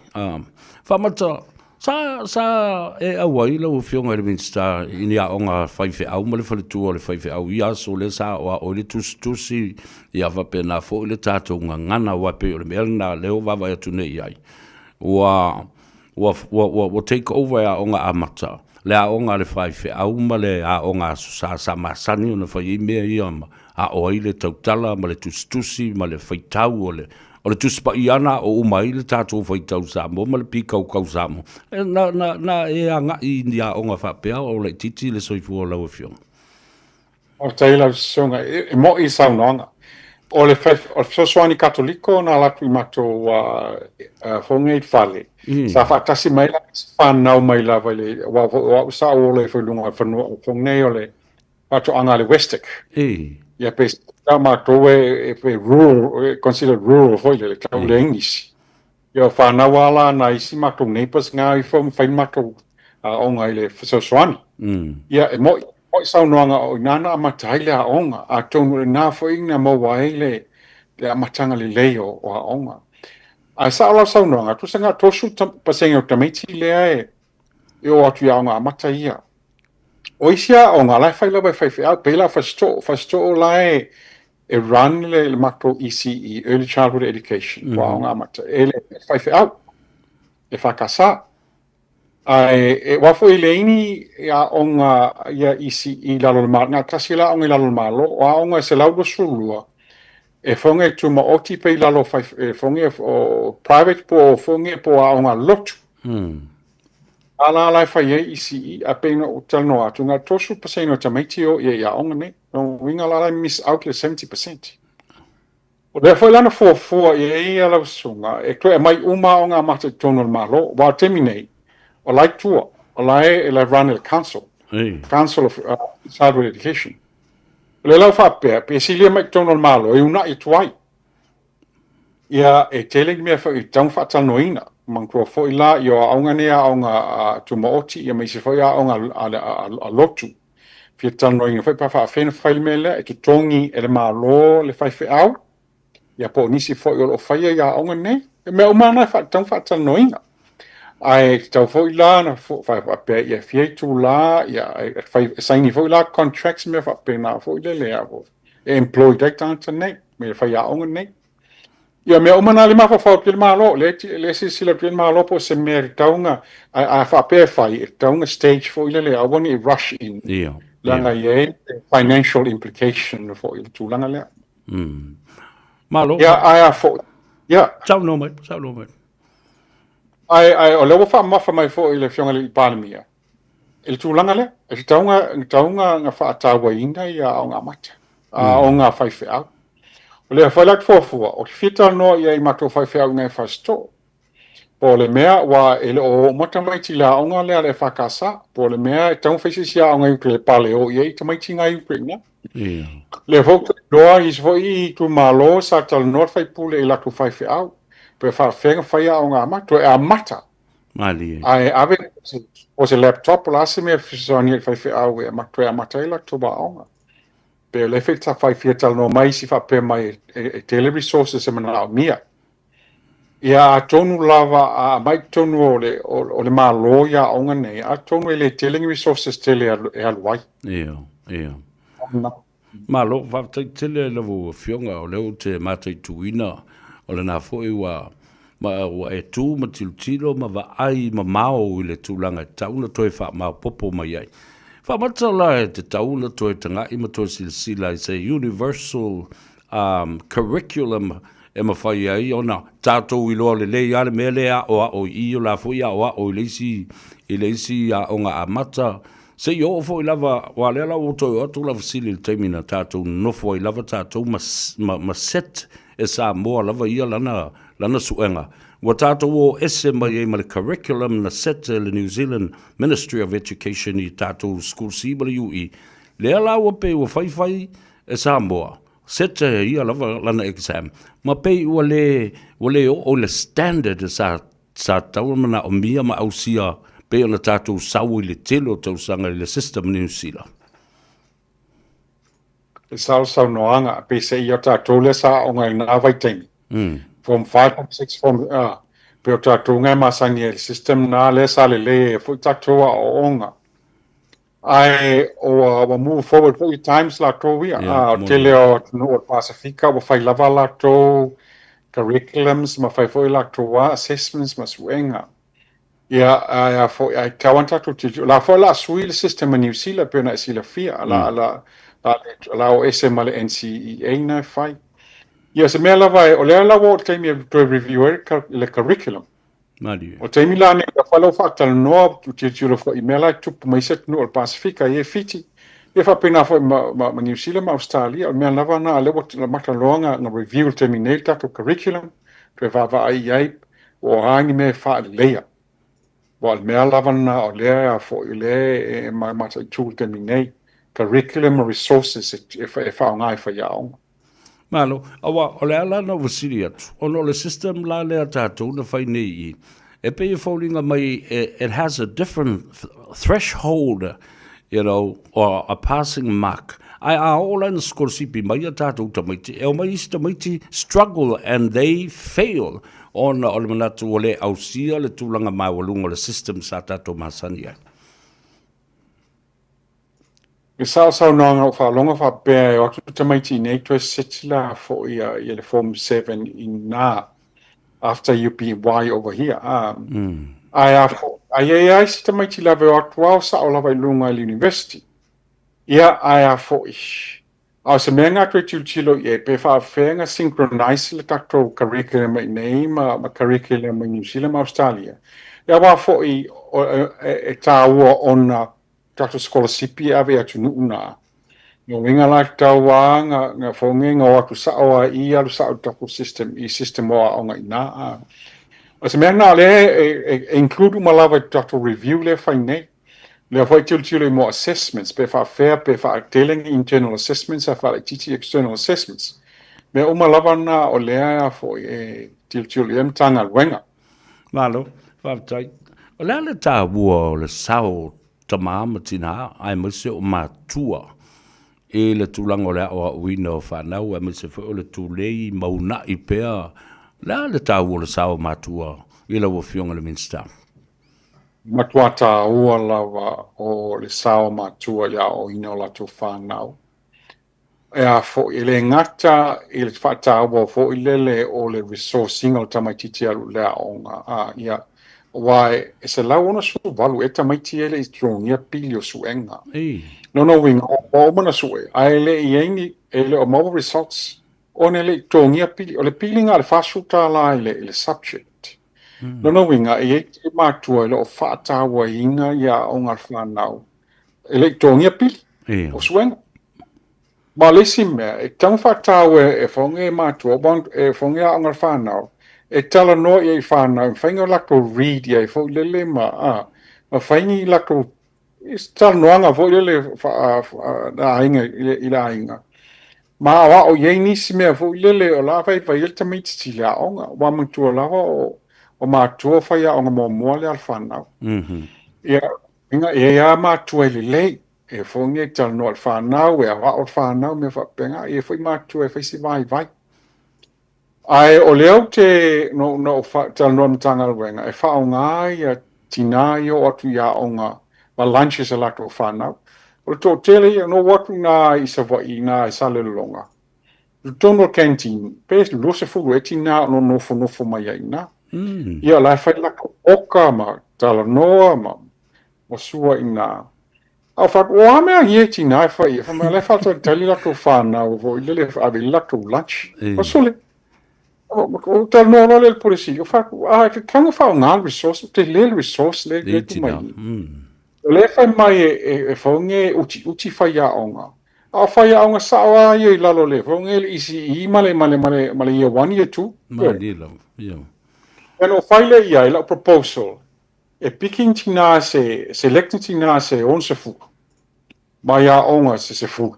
Faamata, sa, sa e auai lau Afioga i le Minisita i ni aoga faifeau ma le faletua o le faifeau i aso lea sa aoao ai le tusitusi, ia faapena foi le tatou gagana, aua e pei o le mea lena lea ua vaavaai atu nei i ai. Ua, ua, ua, ua, ua take over e Aoga Amata le aoga a le faifeau ma le aoga Aso Sa sa masani ona fai ai mea ia ma aʻo ai le tautala ma le tusitusi ma le faitau o le o le Tusi Paia na aʻo uma ai le tatou faitau Samoa ma le pīkaukau Samoa. E, na, na, na e agaʻi i ni aoga faapea o laitiiti le soifua o lau Afioga? Faafetai lau susuga. E mo'i i saunoaga. O le fesoasoani Katoliko na alu atu i matou foge i le fale, sa faatasi mai la isi fanau mai lava i le, aua foi o au sa ou ola ifo i luga o le fanua o foge nei o le faatoaga a le Westic. Ia pe sa matou e rural, e considered rural foi lele, tau le English. Ia o fanau lava la nai isi matou neighbours nga ifo ma fai le matou aoga i le fesoasoani. Ia e mo'i. Foi saunoaga o i ina na amata ai le aoga, atonu o lena foi na maua ai le le amataga lelei o o aoga. Ae sao lau saunoaga, tusa na o 30% o tamaiti lea e e o atu i aoga amata ia. O isi aoga, la e fai lava e faifeau, pei la o Fasito'o. Fasito'o la e e run le le matou ECE, Early Childhood Education, po o aoga amata, e le faifeau, EFKS. Ae e aua foi e leai ni aoga ia ECE i lalo o le Malo, na o le tasi la aoga i lalo o le Malo, o aoga e 122 e foge e tumaoti pe i lalo o e foge o private po o foge po o aoga lotu. A la la e fai ai ECE, ae pei ona ou talanoa atu, na o le 30% o tamaiti e o i ai i aoga nei. Lona uiga la la e miss out le 70%. O lea foi la na fuafua i ai ia lau susuga e toe aumai uma aoga amata i totonu o le Malo, aua o le taimi nei, o la e i tua, o la e la e run e le Council, Council of Childhood Education. O lea la ua faapea, pe silia mai i totonu o le Malo e uunai atu ai. Ia, e tele ni mea foi e tatau ona faatalanoaina. Manatua foi la, ia o aoga nei aoga tumaoti, ia ma isi foi aoga a lotu. Fia talanoaina foi pe a faafefea ona fai le mea lea, e totogi e le Malo le faifeau, ia po o nisi foi o lo o faia i aoga nei. O mea uma lava na e tatau ona faatalanoaina. Ae tatau foi la ona faapea ia fia itula, ia e fai, e saini foi la contracts ma mea faapena foi lele a e employed ai tagata nei, me faiaoga nei. Ia mea uma na le mafaufau atu i le Malo, lea lea silasila atu i le Malo po o se mea e tatau ona, a faapea e fai, e tatau ona stage foi lele, aua ne i rush in. Ia. Leaga e i ai financial implication foi i le tulaga lea. Malo. Ia, ae a foi. Ia. Saunoa mai, saunoa mai. Ae, ae o lea ua faamamafa mai foi le Afioga i le Palemia, i le tulaga lea, e tatau ona, tatau ona faatauaina ia aoga amata, aoga faifeau. O lea foi la ou te fuafua, ou te fia talanoa i ai i matou faifeau i ina i Fasitoo, po o le mea, aua e le o o uma tamaiti i le aoga lea a le EFKS, po o le mea e tatau ona fai se isi aoga i uta i Lepale e o i ai tamaiti na i uta i ina. Lea foi ou te iloa i isi foi itumalo sa talanoa le faipule i latou faifeau, pe faapefea ona fai aoga amata, toe amata. Malie. Ae ave o se laptop o le a se mea e fesoasoani ai i le faifeau e toe amata ai latou aoga. Pe o lea foi sa fai fia talanoa mai isi faapea mai e tele resources e manaomia. Ia atonu lava a aumai i totonu o le, o le Malo i aoga nei, atonu e le tele ni resources tele e alu ai. Ia, ia. Malo, faafetai tele i lau Afioga, o lea ou te mataituina, o lena foi ua, ma, ua e tu ma tilotilo ma vaai mamao i le tulaga e tatau ona toe faamaopoopo mai ai. Faamata la e tatau ona toe tagai ma toe silasila i se universal um, curriculum e mafai ai ona tatou iloa lelei lava le mea lea e aoao i i, o la foi e aoao i le isi, i le isi aoga amata, seia oo foi lava, aua o lea la ua toe oo atu lau fesili i le taimi na tatou nonofo ai lava tatou ma, ma, ma set e Samoa lava ia lana, lana suega. Ua tatou o ese mai ai ma le curriculum na set e le New Zealand Ministry of Education i tatou School C ma le UE. Lea la ua pei ua faifai e Samoa, set e ia lava lana exam, ma pei ua le, ua le oo i le standard sa, sa tatau ona manaomia ma ausia pei ona tatou sau i le tele o tausaga i le system Niu Sila. E sao saunoaga, peiseai o tatou lea sa aoga i lena vaitaimi. Form 5, Form 6, Form, pei o tatou na e masani ai i le system na lea sa lelei ai foi tatou aoaoga. Ae ua, ua move forward foi times latou ia. Yeah, o le tele o atunuu o le Pasefika ua fai lava latou curriculums ma fai foi latou assessments ma suega. Ia, ae a foi, ae tatau lava ona tatou tilotilo. O la foi o le a sui le system a Niu Sila pei ona e silafia, o le a, o le a o ese ma le NCEA na e fai. Ia, o se mea lava, o lea la ua oo i le taimi e toe review ai le curriculum. Malie. O le taimi la nei, o la faatalanoa, tilotilo foi i mea la e tutupu mai isi atunuu o le Pasefika, e i ai Fiti, ia faapena foi ma, ma, ma Niu Sila ma Ausetalia. O le mea lava lena, lea ua amata loa ona review i le taimi nei le tatou curriculum, toe vaavaai i ai, po o a ni mea e faaleleia. Aua o le mea lava lena o lea a foi, o lea e mataitu i le taimi nei, curriculum ma resources e faaaoga e faiaoga. Malo, aua o le a la na ou fesili atu, ona o le system la lea a tatou na fai nei i i, e pei e foliga mai it has a different threshold. You know, or a passing mark. Ae a oo la ina sikolasipi mai a tatou tamaiti, e omai isi tamaiti struggle and they fail ona o le manatu ua le ausia le tulaga maualuga o le system sa tatou masani ai. E sao saunoaga o faalogo faapea e o atu tamaiti i nei toe seti la foi ia, ia le form 7 i na after UPY over here. Ae a fo, ai ai ai si tamaiti lava e o atu ao sao lava i luga i le university. Ia, ae a foi. A o se mea nga toe tilotilo i ai, pe faafefea na synchronize le tatou curriculum i nei ma, ma curriculum i New Zealand ma Australia. Ia aua foi o, e, e tāua ona tatou sikolasipi e ave i atunuu na. Lona uiga la e tatau lava na, na foge na o atu sao lava i i alu sao i le tatou system, i system o aoga i ina. A. O se mea lena o lea e, e, e include uma lava i le tatou review lea e fai nei. O lea foi e tilotilo i mo assessments, pe faafefea, pe faatele ni internal assessments ae faalaitiiti external assessments. Mea uma lava na o lea a foi e tilotilo i ai Matagaluega. Malo, faafetai. O le a le taua o le sao tama ma tinā, aemaise o matua i le tulaga o le aoaoina o fanau, aemaise foi o le tulei ma uunai pea. O le a le taua o le sao o matua i lau Afioga i le Minisita? Matua taua lava o le sao o matua i le aoaoina o latou fanau. E a foi, e le gata i le faataua foi lele o le resource ina o le tamaitiiti e alu i le aoga, a, ia, aua e 168 ea tamaiti ia e le i totogia pili o suega. Lona uiga, ua uma ona sue, ae le i ai ni, e le o maua results, ona e le i totogia pili. O le pili na o le $40 i le, i le subject. Lona uiga, e i ai matua e le o faatauaina ia aoga a le fanau, e le i totogia pili o suega. Ma le isi mea, e tatau ona faataua e foge e matua, e foge aoga a le fanau, e talanoa i ai i fanau, e mafai ona latou read i ai foi lele ma, a, mafai ni latou talanoaga foi lele aiga i le aiga. Ma aoao i ai nisi mea foi lele o la vaivai ai le tamaitiiti i le aoga. Ua manatua lava o matua fai aoga muamua lea a le fanau. Ia, e i ai lava matua e lelei. E fogi e talanoa i le fanau, e aoao le fanau, mea faapena. E i ai foi matua e fai si vaivai. Ae o lea ou te, na ou talanoa i le Matagaluega, e faaaoga ia tinā ia o atu i aoga ma lunches a latou fanau. O le toatele ia, na ou atu i ina i Savaii, i ina i Salelologa, i totonu o le canteen, pe 20 ea tinā o nofonofo mai ai i ina. Ia, o la e fai latou oka ma talanoa ma ma sua i ina. A o fai, o a mea ia e tinā e fai ai? Fai mai, o la e faatalitali latou fanau foi lele e ave i le latou lunch. O sole, o talanoa loa lea i le Pule Sili, o fai, a e tatau ona faaaoga le resource, o tele le resource lea e tuu mai i. O lea e fai mai e foge e utiuti faiaoga, a o faiaoga sao lava ia i lalo o le foge le ECE ma le, ma le, ma le, ma le year 1, year 2. Malie lava, ia. Ona ou fai lea i ai lau proposal, E piki ni tinā se, select ni tinā se 60 mai aoga se 10.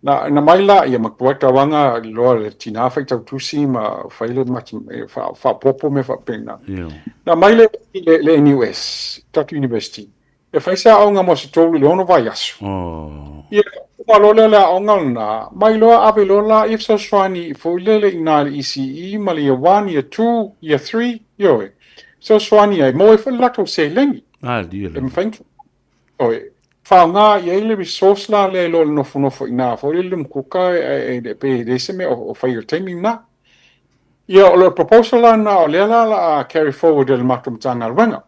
Na, na mai la ia matua tauanga loa le tinā faitau tusi ma fai le mati, e, wha, whapopo me whapena. Yeah. Na mai le, le, le NUS, tatou university, e fai se aoga mo se tolu i le ono vaiaso. Oh. Ia, uma loa lea le aoga lena, mai loa ave loa la ia fesoasoani foi lele i nā le ECE ma le year 1, year 2, year 3, ioe. Fesoasoani ai, maua ai foi le latou seleni. Malie E lava. mafai ona oi, faaaoga i ai le resource la lea i lo le nofonofo i ina foi le lumukuka e, e, e, pe leai se mea o, o fai i le taimi lena. Ia, o le proposal la lena, o lea la la a carry forward e le matou Matagaluega.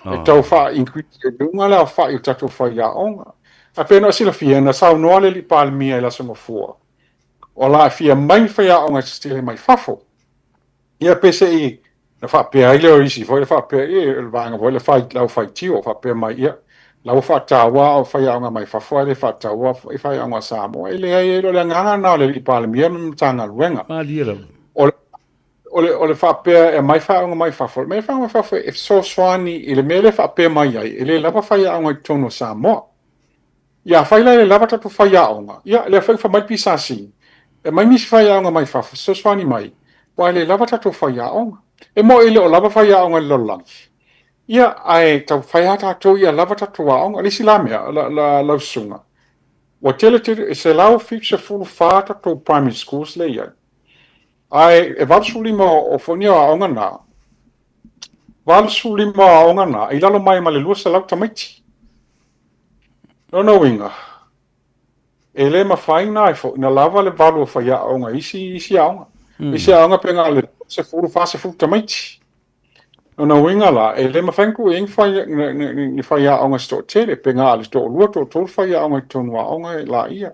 E tau faa-increase i luga le aofai o tatou faiaoga. Ae pei ona e silafia, na saunoa le Alii Palemia i le Aso Gafua, o la e fia mai ni faiaoga se tele mai fafo. Ia pe se i na faapea ai lea o isi foi le faapea, e, o le vaega foi le fai, lau faitio, faapea mai, ia, la ua faataua au faiaoga mai fafo ae le faataua i faiaoga a Samoa. E leai, e le o le agaga lena o le Alii Palemia ma le Matagaluega. Malie lava. O le, o le, o le faapea e aumai faiaoga mai fafo, le mea faiaoga mai fafo e fesoasoani i le mea lea e faapea mai ai, e le lava faiaoga i totonu o Samoa. Ia, afai la e le lava tatou faiaoga, ia, lea foi ua fai mai le PSC, e aumai nisi faiaoga mai fafo, fesoasoani mai, aua e le lava tatou faiaoga. E moni e le o lava faiaoga i le lalolagi. Ia, ae taumafai lava tatou ia lava tatou aoga. O le isi la mea, la, la, lau susuga, ua tele tele, e 174 tatou primary schools lea e i ai. Ae e 85 o foi nei o aoga na, 85 o aoga na, e i lalo mai ma le 200 tamaiti. Lona uiga, e le mafai na e foi na lava le valu o faiaoga i isi, isi aoga. Isi aoga pe na o le 30, 40 tamaiti. Lona uiga la, e le mafai ona tuu i ai ni fai, ni, ni faiaoga se toatele, pe na o le toalua, toatolu faiaoga i totonu o aoga laia.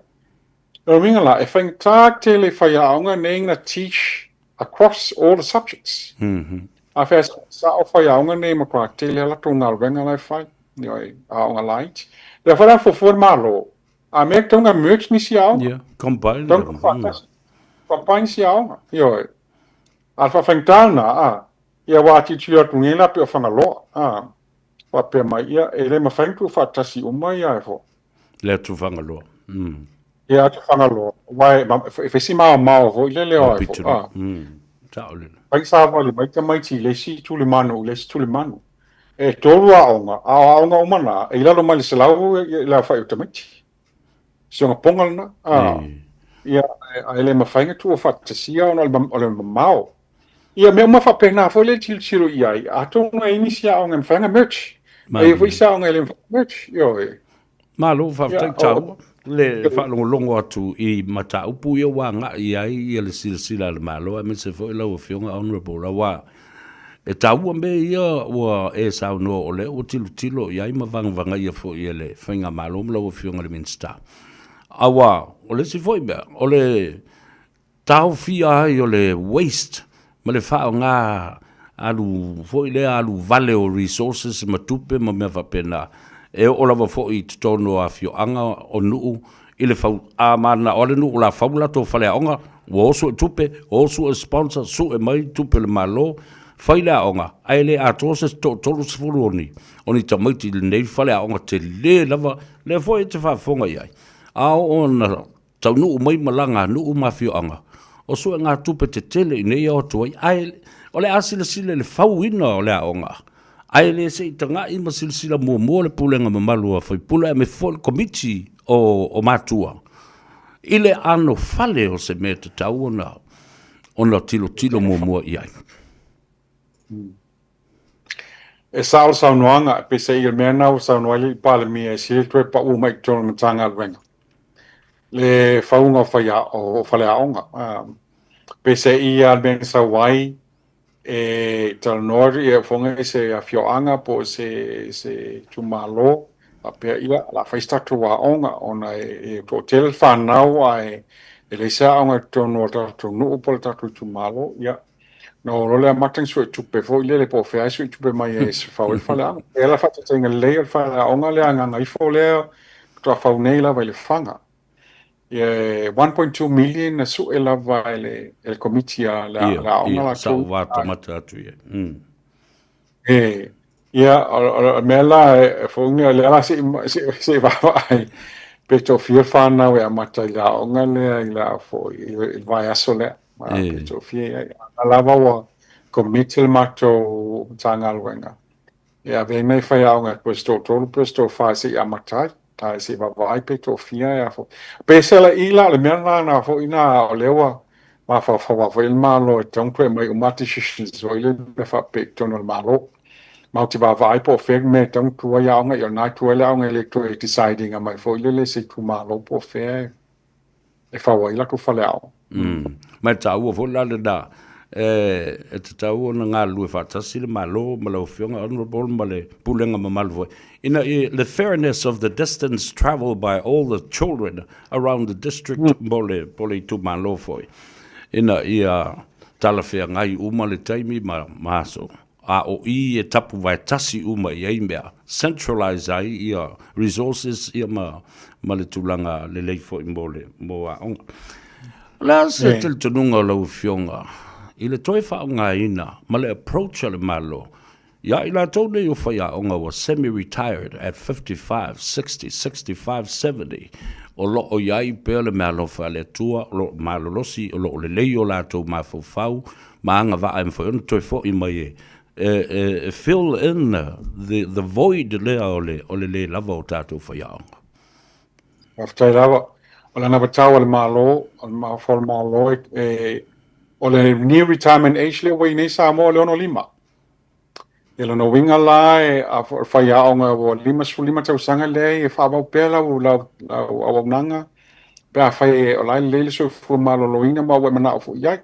Lona uiga la, e faigata tele i faiaoga nei na teach across all the subjects. Mm -hmm. A fea sao faiaoga nei matua tele a latou galuega la e fai, ioe, aoga laiti. Lea foi la fuafua le Malo, a mea tatau ona merge nisi aoga. Yeah, combine them. Combine nisi aoga, ioe. A le faafaigata lena, a, ia aua a tilotilo atu nei la pei o Fagaloa, a, faapea mai, ia, e le mafai ona tuufaatasi uma ia e fo. Le atu Fagaloa. Mm. Ia atu Fagaloa, aua e, e fai si maomao foi lele o ai fo, a. Sao lele. Fai savali mai tamaiti i le isi tulimanu i le isi tulimanu. E tolu aoga, a o aoga uma na, e i lalo mai le 100 le aofai o tamaiti. Si ona poga lena. A, ia, ae le mafai ona tuua faatasia ona o le mamao. Ia, mea uma faapena foi lea e tilotilo i ai, atonu e i ai nisi aoga e mafai ona merge. E i ai foi isi aoga e le mafai ona merge. Ioe. Malo, faafetai taua le faalogologo atu i mataupu ia ua agai i ai ia le silasila a le Malo aemaise foi lau Afioga Honourable aua E taua mea ia ua e saunoa o lea ua tilotilo i ai ma vagavagaia foi e le Faigamalo ma lau Afioga i le Minisita. Aua o le isi foi mea, o le taofia ai o le waste ma le faaaoga alu foi lea alu vale o resources ma tupe ma mea faapena, e oo lava foi i totonu o afioaga o nuu i le fau, a mananao lava le nuu o le a fau le latou faleaoga, ua o sue tupe, o sue sponsor, sue mai tupe a le Malo, fai le aoga, ae le atoa se toatolu o ni, o ni tamaiti i lenei faleaoga tele lava, lea foi e te faafofoga i ai. A oo ina taunuu mai malaga a nuu ma afioaga, o suegatupe tetele i nei ao atu ai, ae o le a silasila i le fauina o le aoga, Ae le se i tagai ma silasila muamua le pulega mamalu a faipule aemaise foi le komiti o, o matua i le ano fale o se mea tatau ona ona tilotilo muamua i ai. E sao le saunoaga, peiseai o le mea lena ua saunoa ai le Palemia e sili toe pau mai i totonu o le Matagaluega le fauga o faia o faleaoga. Peiseai ia le mea na sau ai e talanoa ia fofoga i se afioaga po o se se itumalo faapea ia o le a fai se tatou aoga ona e toatele le fanau ae e leai se aoga i totonu o le tatou nuu po o le tatou itumalo ia na o loa le amata ni suetupe foi lele po o fea e suetupe mai ai e fau ai le faleaoga. E ala faataitaiga lelei o le faleaoga lea a Gagaifo lea faatoa fau nei lava i Lefaga. Ia 1.2 million na sue lava e le, e le komiti a le, Ia, le aoga ia, latou. sa ou vatamata atu i ai. E, ia, o le mea la, e fofoga, lea la se i, se, se i vaavaai, pe toafia fanau e amata i le aoga lea i le foi, i le vaiaso lea. Pe toafia i ai. A lava ua commit le matou Matagaluega. E ave ai nai faiaoga po o se toatolu po o se toafa se i amata ai, a se i vaavaai pe toafia e a foi. Pe se la i la o le mea lena na foi na o lea ua mafaufau lava foi le Malo e tatau ona toe aumai uma decisions foi lea mea faapea i totonu o le Malo. Matou te vaavaai po o fea le mea e tatau ona tuu ai aoga, ia o lena e tuu ai le aoga e le toe decide ina mai foi lele e se itumalo po o fea e e fau ai latou faleaoga. Ma e taua foi la lena, e tatau ona galulue faatasi le Malo ma lau Afioga Honourable ma le Pulega mamalu foi, ina ia, the fairness of the distance travelled by all the children around the district po le, po le itumalo foi, ina ia talafeagai uma le taimi ma, ma aso. A o i e tapuvae tasi uma i ai mea, centralize ai ia resources ia ma, ma le tulaga lelei foi mo le, mo aoga. O le a se talitonuga o lau Afioga i le toe faaaogaina ma le approach a le Malo ia i latou nei o faiaoga ua semi-retired at 55, 60, 65, 70, o lo o i ai pea le meaalofa a le Atua, o lo o malolosi, o lo o lelei o latou mafaufau, ma agavaa e mafai ona toe foi mai e e, e, e fill in the, the void lea o le, o le lē lava o tatou faiaoga. Faafetai lava. O le anavatau a le Malo, o le mafaufau o le Malo, e, e, o le new retirement age lea ua i nei Samoa o le 65. I lona uiga la, e, a faiaoga ua 55 tausaga lea e faaauau pea lau, lau, lau auaunaga, pe afai e, o la e lelei le soifua maloloina ma ua e manao foi i ai.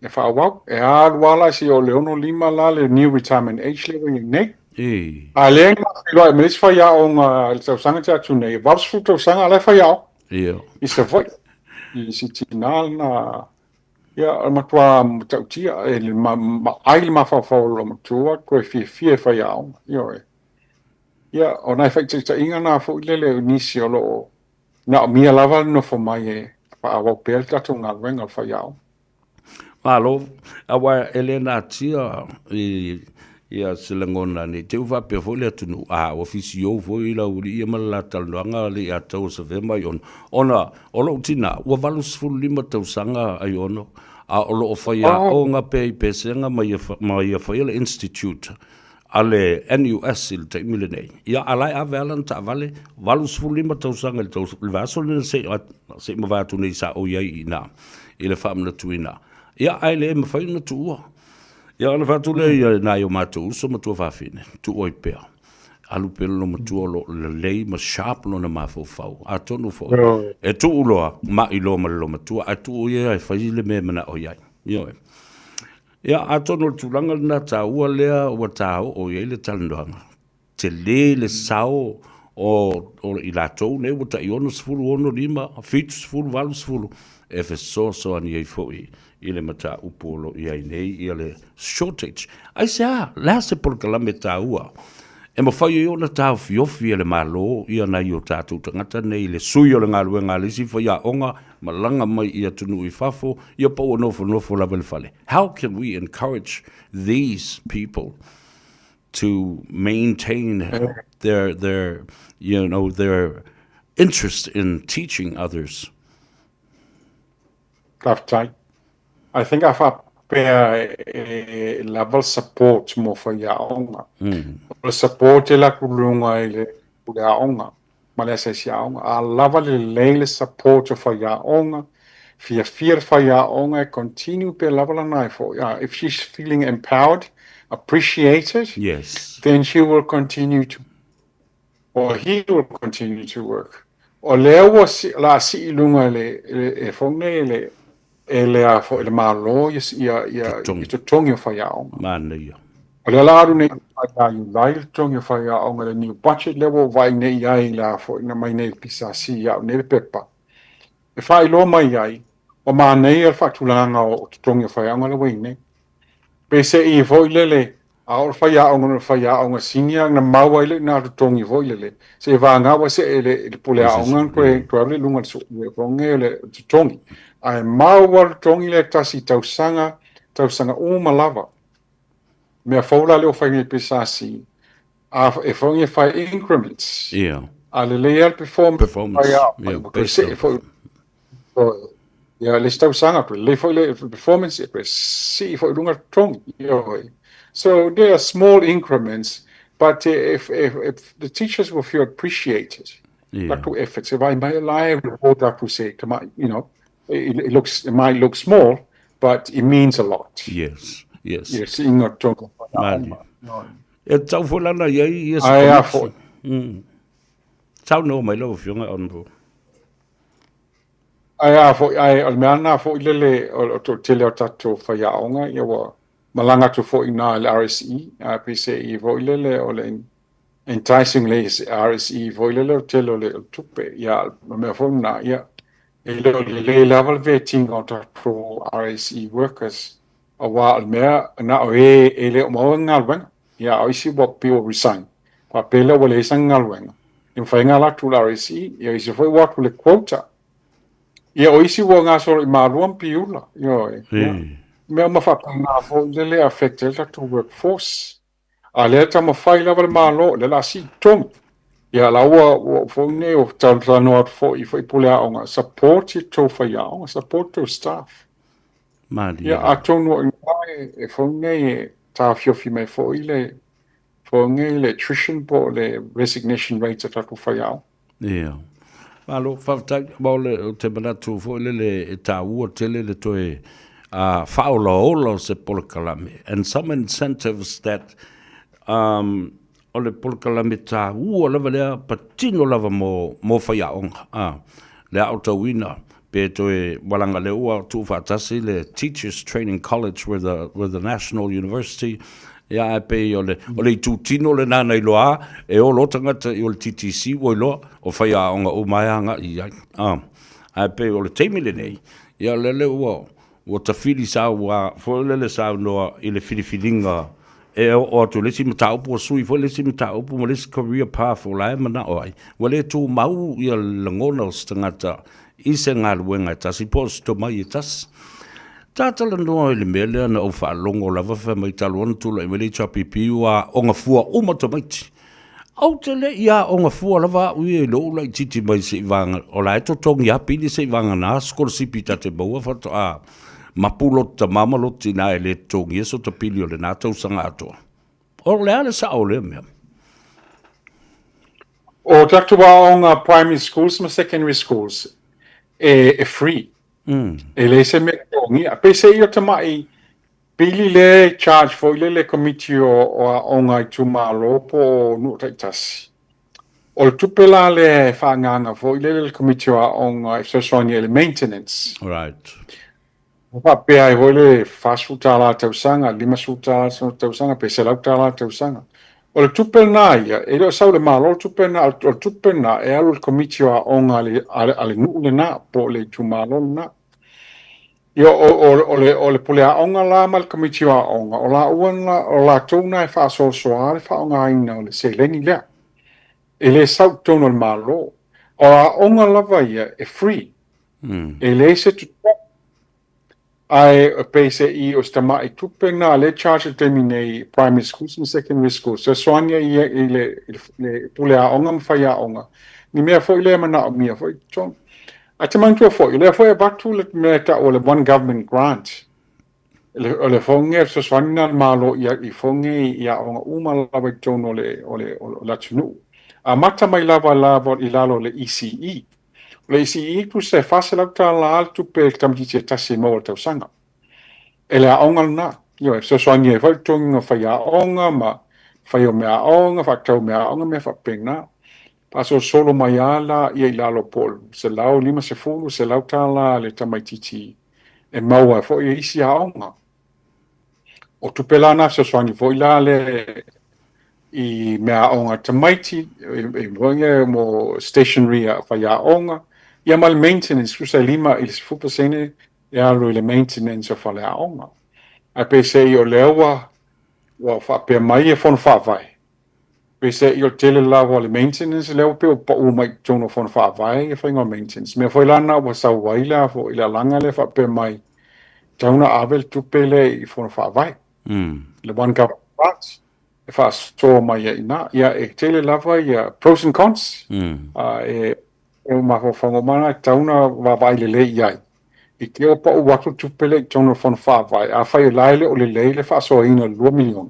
E faaauau. E alu lava la seia oo i le 65 la le new retirement age lea ua i ai nei. A lea na feiloai ma le isi faiaoga i le tausaga tea atu nei, e 80 tausaga a la e faiaoga. I Savaii. I si tinā lena, ia, o le matua matautia, e le maai le mafaufau o le matua, toe fiafia e faiaoga. Ioe. Ia, o nai faitaitaiga na foi lele o nisi o lo o naomia lava le nofo mai e faaauau pea le tatou galuega o le faiaoga. Malo, aua e le natia i ia se lagona nei te u faapea foi le atunuu, a ua fisio foi lau alii ia ma le la talanoaga le ia tau o Savea ma Aiono, ona o lou tina ua 85 tausaga Aiono, a o lo o faiaoga pea i Pesega ma ia, ma ia faia le Institute a le NUS i le taimi lenei. Ia, a la e ave lava lana taavale, 85 tausaga i le, taus, le vaiaso lena se i mavae atu nei sa ou i ai i ina i le faamanatuina. Ia, ae le mafai ona tuua. Ia, ona fai atu lea i nai o matou uso ma tuafafine, tuu ai pea. Alu pea le loomatua o lo o lelei ma sharp lona mafaufau. Atonu foi, e tuu loa, mai loa ma le loomatua, ae tuu ia e fai le mea e manao i ai. Ioe. Ia, atonu o le tulaga lena taua lea ua taoo i ai le talanoaga, tele le sao o, o i latou nei ua tai 60, 65, 70, 80 e fesoasoani ai foi i le mataupu o lo o i ai nei ia le shortage. Aisea? Le a se polokalame taua e mafai ai ona taofiofi e le Malo ia nai o tatou tagata nei i le sui o le galuega a le isi faiaoga malaga mai i atunuu i fafo, ia po ua nofonofo lava i le fale. How can we encourage these people to maintain their, their, you know, their interest in teaching others? Faafetai. I think a faapea e lava le support mo faiaoga. O le support e alu atu i luga i le pule aoga ma le asiasi aoga. A lava lelei le support o faiaoga, fiafia le faiaoga e continue pea lava lana ai foi. If she's feeling empowered, appreciated, Yes. then she will continue to or he will continue to work. O lea ua si, la sii i luga e le, e, e foi nei e le, e le a foi le Malo ia, ia, ia, Totogi. i totogi o faiaoga. Manaia. O lea la alu nei ia Iulai le totogi o faiaoga le new budget lea ua ou vaai nei i ai la foi na mai nei i le PSC i au nei le pepa. E faailoa mai ai, ua manaia le faatulagaga o totogi o faiaoga lea ua i nei. Peiseai foi lele, a o le faiaoga o le faiaoga senior na maua ai le ina totogi foi lele, se vagā ua see i le, i le pule aoga na toe, toe alu i luga le le le totogi. Ae maua le totogi lea tasi tausaga, tausaga uma lava. Mea fou la lea ua fai nei PSC, a e foi e fai increments. Yeah. A lelei lava le performance. Performance. Fai, yeah, toe see foi. Ia, le isi tausaga, toe lelei foi le performance, e toe sii foi i luga le totogi. Ioe. So there are small increments, but if, if, if the teachers will feel appreciated, yeah. Latou efforts, e vaai mai la e reward atu se tamai, you know, it, it looks, it might look small, but it means a lot. Yes, yes. Ia, siiga totogi. Malie. E tatau foi la ona i ai ia se Ae a komiti. foi. Saunoa mai lau Afioga Honourable. Ae a foi, ae o le mea lena foi lele o le toatele o tatou faiaoga, ia ua malaga atu foi i ina i le RSE, ae peiseai foi lele o le enticing le RSE foi lele o le tele o le tupe, ia o le mea foi lena, ia e le o lelei lava le vetting o tatou RSE workers, aua o le mea na o e e le o maua ni galuega, ia a o isi ua pei ua resign, faapea lea ua leai sana galuega, e mafai ona alu atu i le RSE, ia o isi foi ua o atu i le quota, ia o isi ua gasolo i Malua ma Piula, ioe, ia, mea uma faapena foi lele e affect ai le tatou workforce. A lea e taumafai lava le Malo, o lea o le a sii totogi. Ia la ua ua foi nei o talanoa atu foi i faipule aoga, support i tou faiaoga, support tou staff. Malie. Ia atonu o i ina e foi nei e taofiofi mai foi le foiga i le attrition po o le resignation rate a tatou faiaoga. Ia. Malo, faafetai. Ma o le, ou te manatu foi lele e taua tele le toe uh, faaolaola o se polokalame. And some incentives that um, o le polokalame taua lava lea patino lava mo, mo faiaoga. Ah, le aotauina pe toe walaga lea ua tuufaatasi le Teachers Training College with the, with the National University, ia ae pei o le, o le itutino lena na iloa a, e o loa tagata i o le TTC ua iloa o faiaoga uma e agai i ai. Ah, ae pei o le taimi lenei, ia lele ua, ua tafili saua foi lele saunoa i le filifiliga e oo atu i le isi mataupu, ua sui foi le isi mataupu ma le isi career path o la e manao ai. Ua le tumau ia le lagona o se tagata i se galuega e tasi po o se tomai e tasi. Ta talanoa i le mea lea na ou faalogo lava fai mai talu ona tulai mai le HRPP ua aoga fua uma tamaiti. Ou te le i aoga fua lava au ia i lou laitiiti mai seivagana, o la e totogi lava pili seivagana sikolasipi ta te maua faatoa mapu lota tama ma lota tina e le totogia sota pili o lena tausaga atoa. O le a le sao o lea mea? O tatou aoga primary schools ma secondary schools e, e free. E leai se mea e totogia. Peiseai o tamai Pili le charge foi lele Komiti o Aoga Itumalo po o nuu taitasi. O le tupe la lea e faaagaaga foi lele le Komiti o Aoga e fesoasoani ai i le maintenance. Right. E faapea ai foi le $40 a le tausaga, $50 a le tausaga pe $100 a le tausaga. O le tupe lena ia, e le o sau i le Malo le tupe lena, o le tupe lena e alu i le Komiti o Aoga a le nuu lena po o le itumalo lena. Ia, o, o, o, le, o le pule aoga la ma le komiti o aoga, o laua na, o latou na e faasoasoa le faaaogaina o le seleni lea. E le sau i totonu o le Malo. O aoga lava ia e free. E leai se tupe. Ae peiseai o se tamai tupe na lea e charge i le taimi nei primary schools ma secondary schools. Fesoasoani ai ia i le, i le, le pule aoga ma faiaoga. Ni mea foi lea e manaomia foi i totonu. Ae te manatua foi, o lea foi e avatu le mea e tau o le One Government Grant. O le foge, fesoasoani lena a le Malo i, i foge i aoga uma lava i totonu o le, o le, o le atunuu. Amata mai lava lava i lalo o le ECE. O le ECE tusa e $400 le tupe i le tamaitiiti e tasi e maua i le tausaga. E le aoga lena. Ioe, e fesoasoani ai foi le totogiina o faiaoga ma fai o meaaoga, faatatau meaaoga, mea faapena. Faasolosolo mai lava la ia i lalo po o le $150, $100 le tamaitiiti e maua ai foi e isi aoga. O tupe la na fesoasoani foi la le i meaaoga a tamaiti, e mo stationery a faiaoga, ia ma le maintenance, tusa e 5 i le 10% e alu i le maintenance o faleaoga. Ae peiseai o lea ua ua faapea mai e Fono Faavae, peiseai o le tele lava o le maintenance lea ua pei ua pau mai i totonu o Fono Faavae ia faiga o maintenance. Mea foi la na ua sau ai le a foi le alaga lea faapea mai, tatau ona ave le tupe lea i Fono Faavae. Le One Government Grant e faasoa mai ai i ina. Ia e tele lava ia pros and cons. E E mafaufauga uma na e tatau ona vaavaai lelei i ai. I te o pau atu le tupe lea i totonu o le Fono Faavae, afai o la e le o lelei le faasoaina o le $2 miliona,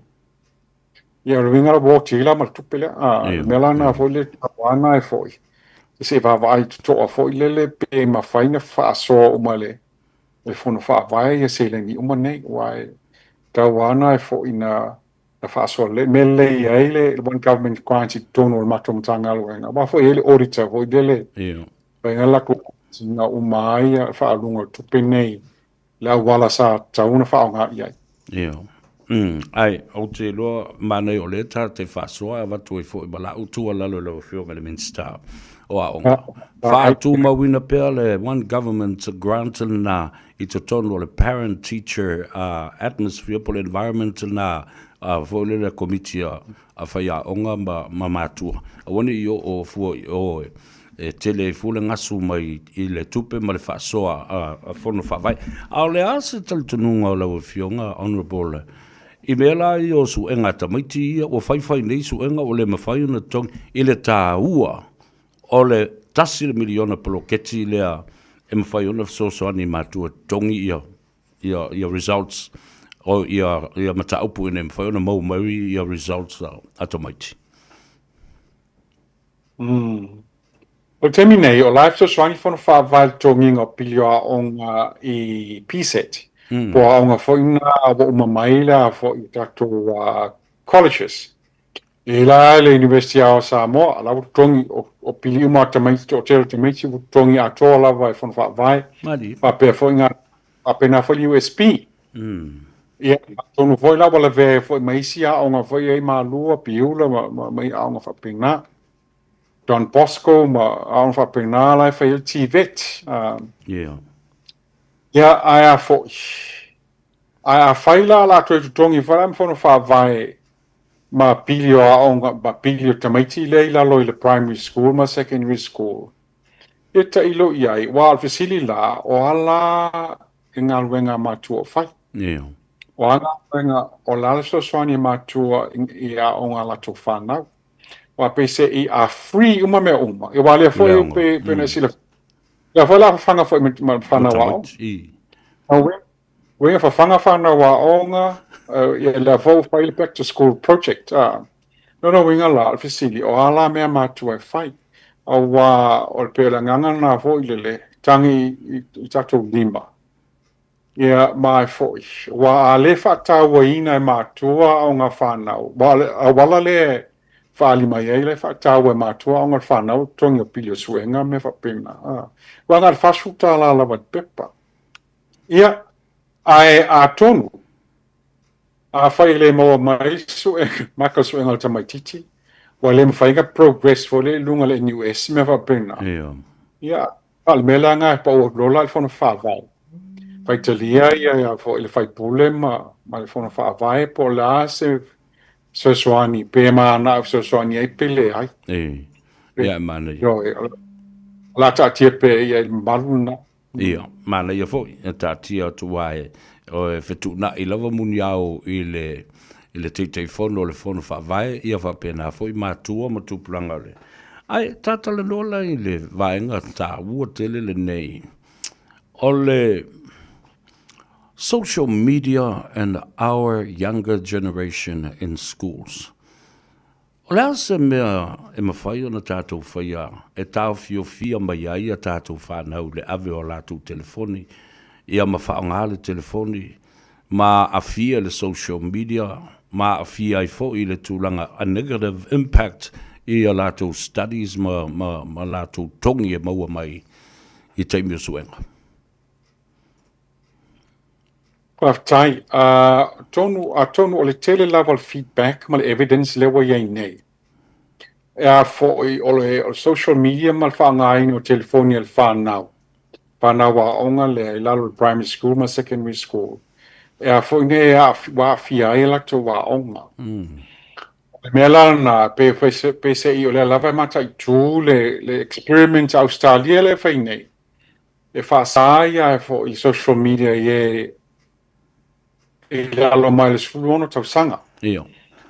ia o le uiga la ua oti ai la ma le tupe lea. A, le mea la lena foi lea e taua lena e foi, se i vaavaai totoa foi lele pe mafai ona faasoa uma e le Fono Faavae ia seleni uma nei, aua e taua lava na e foi na na faasoa lelei. Mea lelei ai le One Government Grant i totonu o le matou Matagaluega, aua foi e i ai le auditor foi lele, fai ai latou na uma ai le faaaluga o tupe nei, le auala sa tatau ona faaaoga i ai. Io. Ai, ou te iloa manaia o lea ta te faasoa e avatu ai foi ma lau tuualalo i lau Afioga i le Minisita o Aoga. Faatumauina pea le One Government Grant lena i totonu o le Parent Teacher Atmosphere po o le environment lena foi lele komiti a faiaoga ma matua. Aua ne i oo fua i o e tele ai fua le gasu mai i le tupe ma le faasoa a Fono Faavae. A o le a se talitonuga o lau Afioga Honourable i mea la ia o suega a tamaiti ia ua faifai nei suega ua le mafai ona totogi i le taua O le tasi le miliona poloketi lea e mafai ona fesoasoani i matua e totogi ia ia ia results o ia ia mataupu ina ia mafai ona maua mai ia results a tamaiti. Mm. O le taimi nei, o la e fesoasoani Fono Faavae i le totogiina o pili o aoga i PSET, po o aoga foi na ua uma mai le a foi i tatou colleges. E la le University o Samoa, la ua totogi o pili uma o tamaiti, toatele o tamaiti ua totogi atoa lava e Fono Faavae. Faapea foi ngā, faapena foi le USP. Ia, atonu foi la ua lavea ai foi ma isi aoga foi e i ai Malua, Piula ma, ma, ma aoga faapena. Don Bosco ma aoga faapena la e fai ai le TVET. Yeah. Ia, ae a foi. Ae afai la o le a toe totogi foi la ma Fono Faavae ma pili o aoga ma pili o tamaiti lea i lalo i le primary school ma secondary school, ia tailo i ai, aua o le fesili la, o a la le galuega a matua o fai? Ia. O a galuega, o le a le fesoasoani a matua i aoga a latou fanau? Aua peiseai a free uma mea uma, ia aua lea foi pe pe na silafia, lea foi la fafaga foi ma fanau aoga. Uiga fafaga fanau aoga, ia lea foi ua fai le back to school project. Lona uiga la, o le fesili, o a la mea matua e fai? Aua o le pei o le agaga lena foi lele, tagi i tatou lima. Ia, ma e foi, aua a le faatauaina e matua aoga fanau, aua o le auala lea e faaali mai ai le faataua e matua aoga fanau, totogi o pili o suega ma mea faapena. Aua na o le $40 lava i le pepa. Ia, ae atonu, afai e le maua mai suega, maka o suega o le tamaitiiti, ua le mafai ona progress foi lea i luga o le NUS, mea faapena. Ia. Ia, a o le mea la lena e pau atu loa la i le Fono Faavae. Faitalia ia foi le faipule ma, ma le Fono Faavae po o le a se fesoasoani, pe mananao e fesoasoani ai pe leai. E. Ia, e manaia. Ioe, o le a taatia pea ia i le mamalu lena. Ia, manaia foi e taatia atu aua e fetuunai lava muniao i le i le Taitaifono o le Fono Faavae, ia faapena foi matua ma tupulaga o le. Ae tatalanoa la i le vaega taua tele lenei o le social media and our younger generation in schools. O le a se mea e mafai ona tatou faia e taofiofia mai ai a tatou fanau i le ave o a latou telefoni, ia ma faaaoga le telefoni, ma aafia le social media, ma aafia ai foi le tulaga a negative impact i a latou studies ma, ma, ma latou togi e maua mai i taimi o suega? Faafetai. Atonu, atonu o le tele lava o le feedback ma le evidence lea ua i ai nei, e a foi o le, o le social media ma le faaaogaina o telefoni a le fanau, fanau aoga lea i lalo o le primary school ma secondary school, e a foi nei ua aafia ai a latou aoga. O le mea la lena, pe, peiseai o lea lava e mataitu le, le experiment a Ausetalia lea e fai nei, E faasa ai ae foi i social media i e i lalo mai le 16 tausaga. Ia.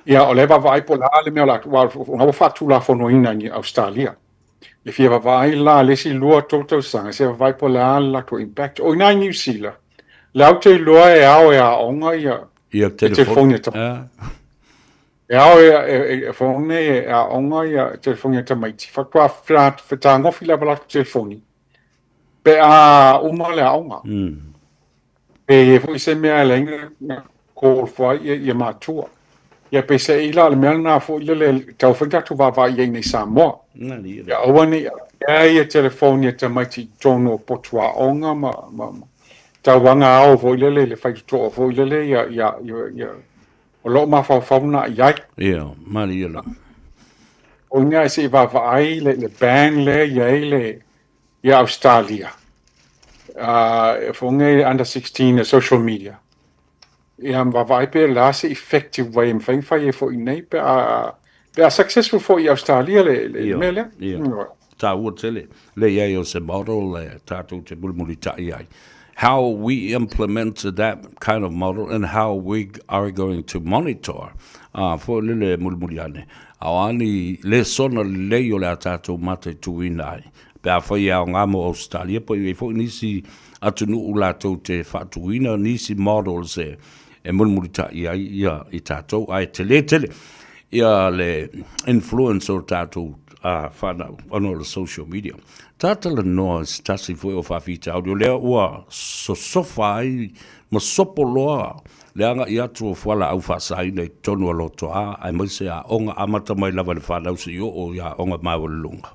Ia, o lea e vaavaai po o le a le mea o le a, aua ua faatulafonoina i Ausetalia. E fia vaavaai la le isi 2, 3 tausaga, se vaavaai po o le a le latou impact. O i ina i Niu Sila, lea ou te iloa e ao e aoga ia, ia telefoni. E ao e, e, e, e aoga ia telefoni a tamaiti. Faatoa fetagofi lava latou telefoni Pe a uma le aoga. Pe i ai foi se mea e leai na call for ai ia matua. Ia peiseai la o le mea lena foi lele e tatau foi ona tatou vaavaai i ai nei i Samoa. Ia aua ne i avea ia telefoni a tamaiti i totonu o potu aoga ma ma tauaga ao foi lele i le faitotoa foi lele ia ia ia o lo o mafaufau lena i ai. Ia, malie la. O ina se i vaavaai le ban lea i ai le ia Ausetalia, e fofoga i under 16 e social media. Ia ma vaavaai pe o le a se effective way e mafai ona fai ai foi i inei pe a pe a successful foi i Ausetalia le le mea lea. Ia, taua tele le i ai o se model e tatou te mulimulitai ai. How we implement that kind of model and how we are going to monitor foi lele e mulimuli ane. A o a ni lesona lelei o le a tatou mataituina ai, pe afai e aoga mo Ausetalia po o i ai foi nisi atunuu latou te faatuina nisi models e e mulimulitaʻi ai ia i tatou, ae tele tele ia le influence o tatou fanau ona o le social media. Talatalanoa i se tasi foi o faafitauli o lea ua sosofa ai ma sopo loa le agai atu o fualaau faasaina i totonu o Lotoa, aemaise aoga amata mai lava i le fanau seia oo i aoga maualuluga.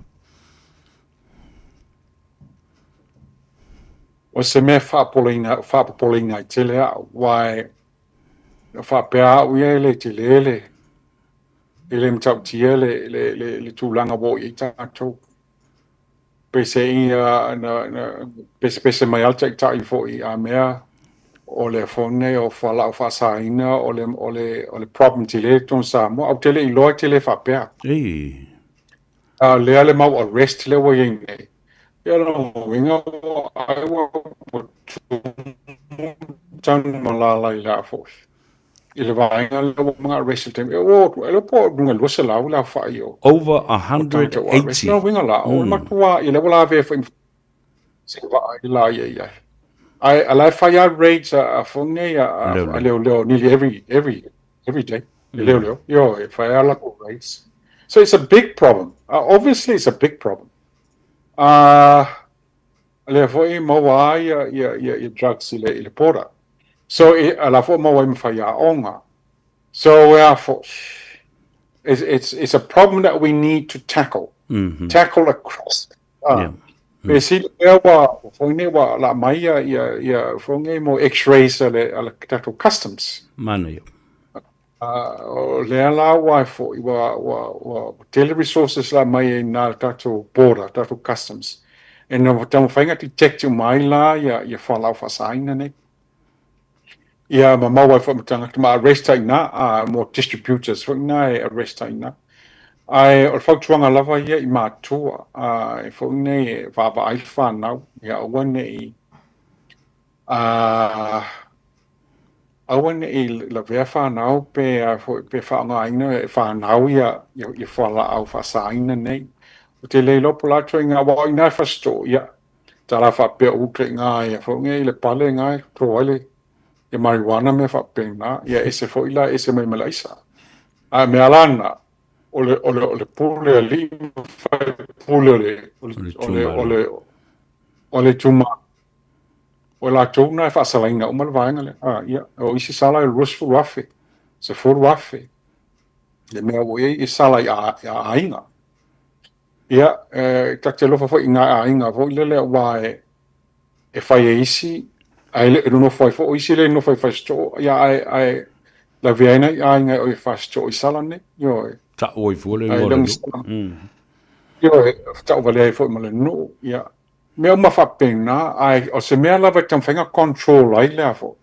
O se mea faapopoleina, faapopoleina ai tele au, aua e faapea au ia e le tele le, e le matautia le, le, le, le tulaga ua oo i ai tatou. Peiseai na, na pesepese mai lava le taitai foi a mea o le foi nei o fualaau faasaina o le, o le, o le problem tele i totonu o Samoa. Ou te le iloa e tele faapea. Ei. A o lea le mau arrest lea ua i ai nei, ia lona uiga ua ai ua tumu tanu ma lala i la foi. I le vaega lea ua mga arrest i le taimi, ua e iloa po o luga i le 200 le aofai o Over tagata ua arrest. 180. Lona uiga la, o le matua, ia lea ua lavea foi se vaai la ia i ai. Ae a la e fai lava raids a foi nei a leoleo nearly every, every, every day. E leoleo, ioe, e fai lava latou raids. So it's a big problem. Obviously it's a big problem. Lea foi e maua ai ia, ia, ia, ia drugs i le, i le border. So e, a la foi maua ai ma faiaoga. So ea foi, it's, it's, it's a problem that we need to tackle. Tackle across. Ah, Pe sili mea ua foi nei ua laa mai ia, ia, ia foi nei mo x-rays a le, a le tatou customs. Manaia. O lea la ua e foi, ua, ua, ua tele resources la mai ai na le tatou border, tatou customs. E na taumafai na detect uma ai la ia, ia fualaau faasaina nei. Ia ma maua ai foi ma tagata ma arrest ai ina, mo distributors foi ina e arrest ai ina. Ae o le fautuaga lava ia i matua, e foi nei e vaavaai le fanau, ia aua nei aua ne i lavea fanau pe a foi pe faaaogaina e fanau ia ia fualaau faasaina nei. Ou te le iloa po o le a ituaiga aua o i ina e Fasitoo, ia ta la faapea o uta i ina ia foi nei i le pale ina e toto ai le ia marijuana mea faapena, ia ese foi la ese mai ma le aisa. A o mea la na, o le o le o le pule a alii ma faipule o le o le o le o le o le itumalo. O i latou na e faasalaina uma le vaega lea. A, ia, o isi sala e 20,000, 10,000, le mea ua i ai e sala i a, i a aiga. Ia, e, ta te alofa foi i ngā aiga foi lele aua e, e fai e isi, ae le, e nonofo ai foi, o isi le nonofo i Fasitoo, ia, ae, ae lavea ai nai aiga e o i Fasitoo i sala nei, ioe. Ta'u ai fua le igoa o le nuu. Ioe, ta'u valea ai foi ma le nuu, ia. Mea uma faapena, ae o se mea lava e taumafai ona control ai le a foi,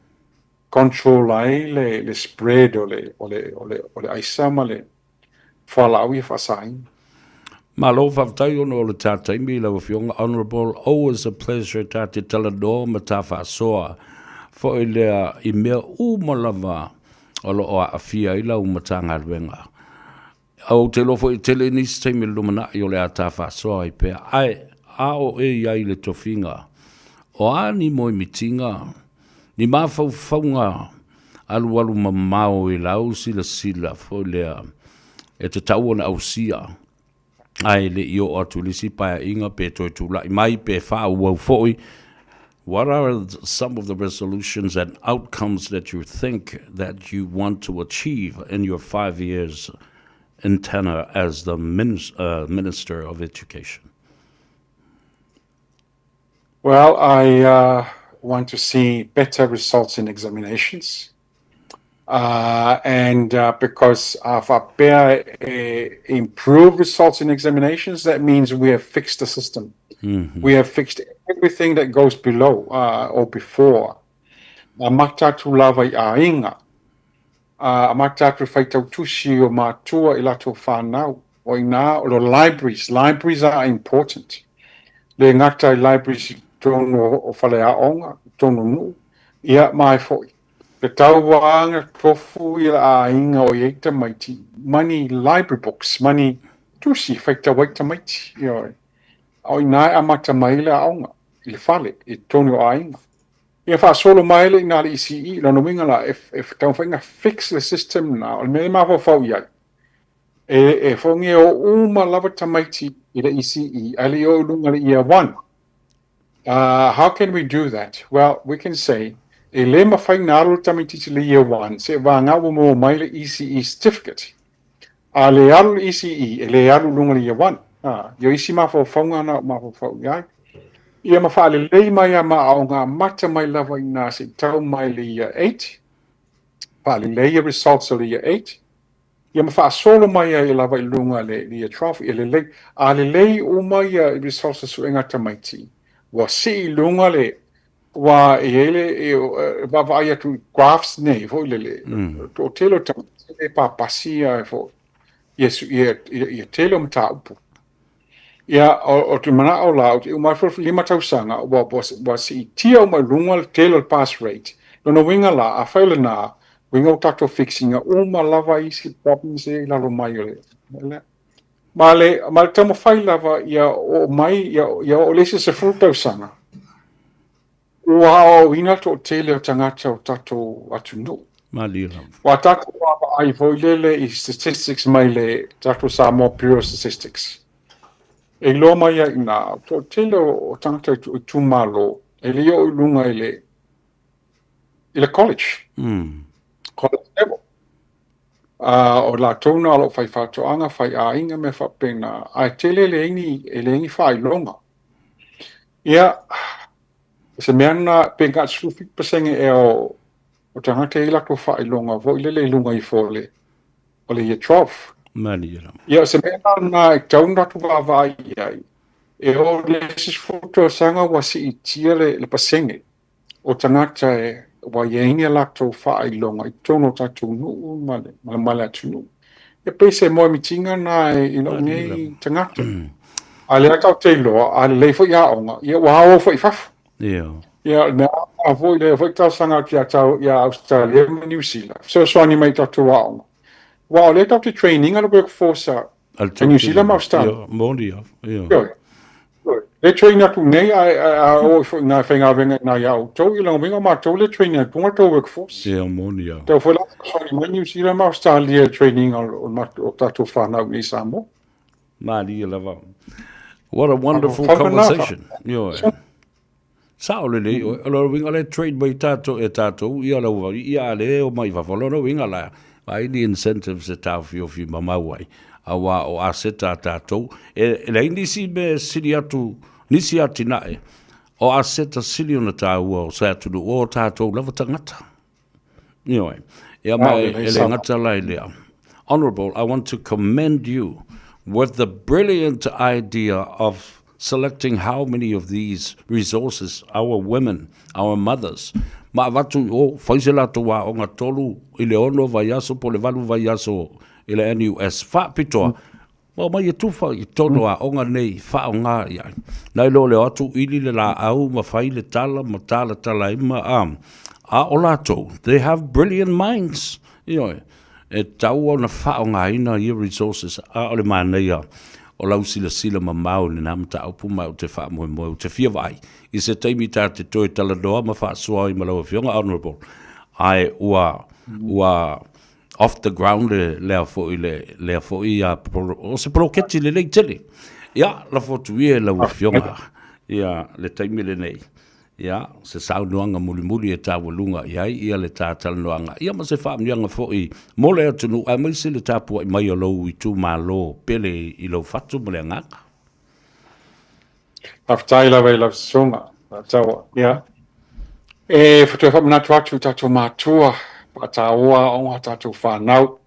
control ai le, le spread o le, o le, o le, o le aisa ma le fualaau ia faasaina. Malo faafetai ona o le ta taimi lau Afioga Honourable, always a pleasure ta te talanoa ma ta faasoa foi lea i mea uma lava o lo o aafia ai lau Matagaluega. Ou te iloa foi e tele nisi taimi i le lumanai o le a ta faasoa ai pea, ae a o e i ai i le tofiga, o a ni moemitiga, ni mafaufauga alualu mamao i lau silasila foi lea e tatau ona ausia, ae le i oo atu i le isi paeaiga pe toe tulai mai pe faaauau foi. What are some of the resolutions and outcomes that you think that you want to achieve in your 5 years in tenure as the Minister of Education? Well, I want to see better results in examinations. And because a faapea e improve results in examinations, that means we have fixed the system. We have fixed everything that goes below or before. Amata atu lava i aiga. Amata atu i faitau tusi o matua i latou fanau. O ina o lo libraries. Libraries are important. Le gata i libraries i totonu o faleaoga, i totonu o nuu, ia ma e foi. Le tauaga tofu i la aiga o i ai tamaiti, ma ni library books, ma ni tusi e faitau ai tamaiti. Ioe. A o ina e amata mai le aoga, i le fale, i totonu o aiga. Ia faasolo mai le ina le ECE, lona uiga la, e, e taumafai ina fix le system na, o le mea e mafaufau i ai, e, e fogi e o uma lava tamaiti i le ECE, ae le i o i luga le year 1. Uh, how can we do that? Well, we can say, e le mafai na alu le tamaitiiti i le year 1, se vagana ua maua mai le ECE certificate. A le alu le ECE, e le alu i luga le year 1. Ah, ia isi mafaufauga na o mafaufau i ai. Ia ma faalelei mai a ma aoga amata mai lava i ina se i tau mai le year 8, faalelei ia results o le year 8, ia ma faasolo mai ai lava i luga le year 12, ia lelei. A lelei uma ia results a suega a tamaiti, ua sii i luga le, ua e i ai le, e vaavaai atu i graphs nei foi lele, toatele o tamaiti e papasi ia foi, ia, ia, ia, ia tele o mataupu. Ia, o, o te manao la, o te uma ifo le 5 tausaga, ua, ua, ua siitia uma i luga le tele o le pass rate. Lona uiga la, afai o lena, uiga ua tatou fix ina uma lava isi problems ia i lalo mai o le, le ma le, ma le taumafai lava ia oo mai, ia, ia oo le isi 10 tausaga, ua aoaoina le toatele o tagata o tatou atunuu. Malie lava. Ua tatou vaavaai foi lele i statistics mai le tatou Samoa Bureau of Statistics. E iloa mai ai i ina, o le toatele o tagata i itumalo e le i oo i luga i le i le college. College level. Uh, o latou na o lo o fai faatoaga, fai aiga, mea faapena, ae tele e leai ni, e leai ni faailoga. Ia, o se mea lena, pe na o le 17% ea o, o tagata e i ai latou faailoga foi lele i luga ifo o le, o le year 12. Malie lava. Ia, o se mea lena e tatau ona tatou vaavaai i ai, e oo i le isi 10 tausaga ua siitia le, le pasene o tagata e, ua i ai ni a latou faailoga i totonu o tatou nuu ma le, ma le, ma le atunuu. E pei se moemitiga na i lou nei tagata. A lea tatou te iloa, a lelei foi aoga, ia ua o foi i fafo. Ia. Ia, o le mea a foi lea foi talosaga atu ia tau ia Australia ma Niu Sila, fesoasoani mai i tatou aoga. Aua o lea tatou te train ina le workforce a a Niu Sila ma Australia. Ia, moni lava. Ia. Ioe. Ioe. Le train atu nei ae a o ifo i ina e faigaluega i ina ia outou, ia lona uiga o matou lea e train atu le tou workforce. Ia, moni lava. Tau foi la fesoasoani mai Niu Sila ma Australia i le training o tatou fanau i inei i Samoa. Malie lava. What a wonderful conversation. Ioe. Sao lelei oe. O lona uiga o lea e trade mai tatou e tatou ia lau ia a le o mai fafo. O lona uiga la, vaai ni incentives e taofiofi mamau ai. Aua o aseta a tatou. E, e leai nisi mea e sili atu, nisi atinae. O aseta sili ona taua o se atunuu o tatou lava tagata. Ioe. Ia ma e, e le gata la i lea. Honorable, I want to commend you with the brilliant idea of selecting how many of these resources our women, our mothers, ma avatu i o, fai se latou aoga 3 i le 6 vaiaso po o le 8 vaiaso i le NUS faapitoa, Ua omai e tufa i totonu o aoga nei faaaoga i ai. Nai lo le o atu ili le laau ma fai le tala ma talatala ai ma a, a o latou, they have brilliant minds. Ioe, e tatau ona faaaogaina ia resources, a o le manaia o lau silasila mamao i lena mataupu ma ou te faamoemoe, ou te fia vaai i se taimi ta te toe talanoa ma faasoa ai ma lau Afioga Honourable, ae ua, ua off the ground le lea foi le lea foi a o se poloketi lelei tele. Ia, lafo atu ia i lau Afioga ia le taimi lenei. Ia, se saunoaga mulimuli e taualuga i ai ia le ta talanoaga, ia ma se faamanuiaga foi mo le atunuu aemaise le tapuai mai o lou itumalo pele i lou fatu ma le agaga. Faafetai lava i lau susuga, Taua. Ia. E toe faamanatu atu i tatou matua, faataua aoga a tatou whanau.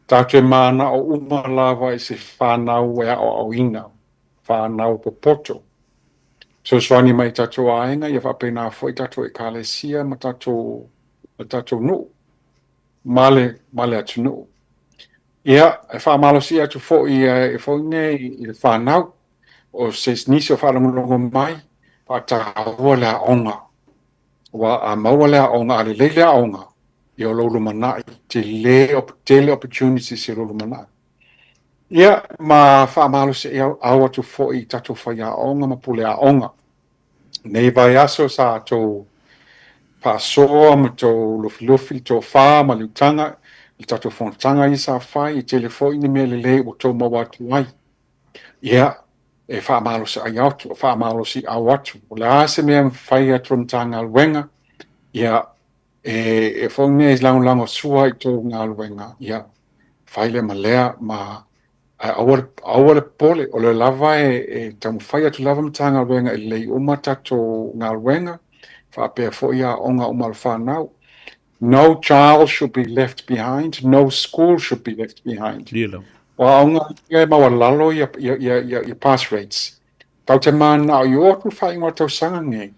Tatou e mana'o uma lava i se whanau e aoaoina, whanau popoto. Fesoasoani mai i tatou aiga, ia faapena foi tatou ekalesia ma tatou, ma tatou nuu, ma le, ma le atunuu. Ia, e faamalosi atu foi e foi nei i le whanau, o se nisi o faalogologo mai, faataua le aoga. Ua a maua le aoga, a lelei le aoga, ia o lou lumanai, tele, tele opportunities i lou lumanai. Ia, ma faamalosi au atu foi i tatou faiaoga ma pule aoga. Nei vaiaso sa tou faasoa ma tou lufilufi le tofa ma le utaga i le tatou fonotaga ia sa fai, e tele foi ni mea lelei ua tou maua atu ai. Ia, e faamalosiai atu, faamalosiau atu. O le a se mea e mafai atu e le Matagaluega, ia, e foi nei lagolagosua i tou galuega, ia, fai lea ma lea, ma ae aua, aua le popole, o lea lava e taumafai atu lava Matagaluega e lelei uma tatou galuega, faapea foi aoga uma a le fanau. No child should be left behind, no school should be left behind. O aoga ia e maualalo ia, ia, ia, ia, ia pass rates. Tau te manao i o atu le faaiuga o le tausaga nei,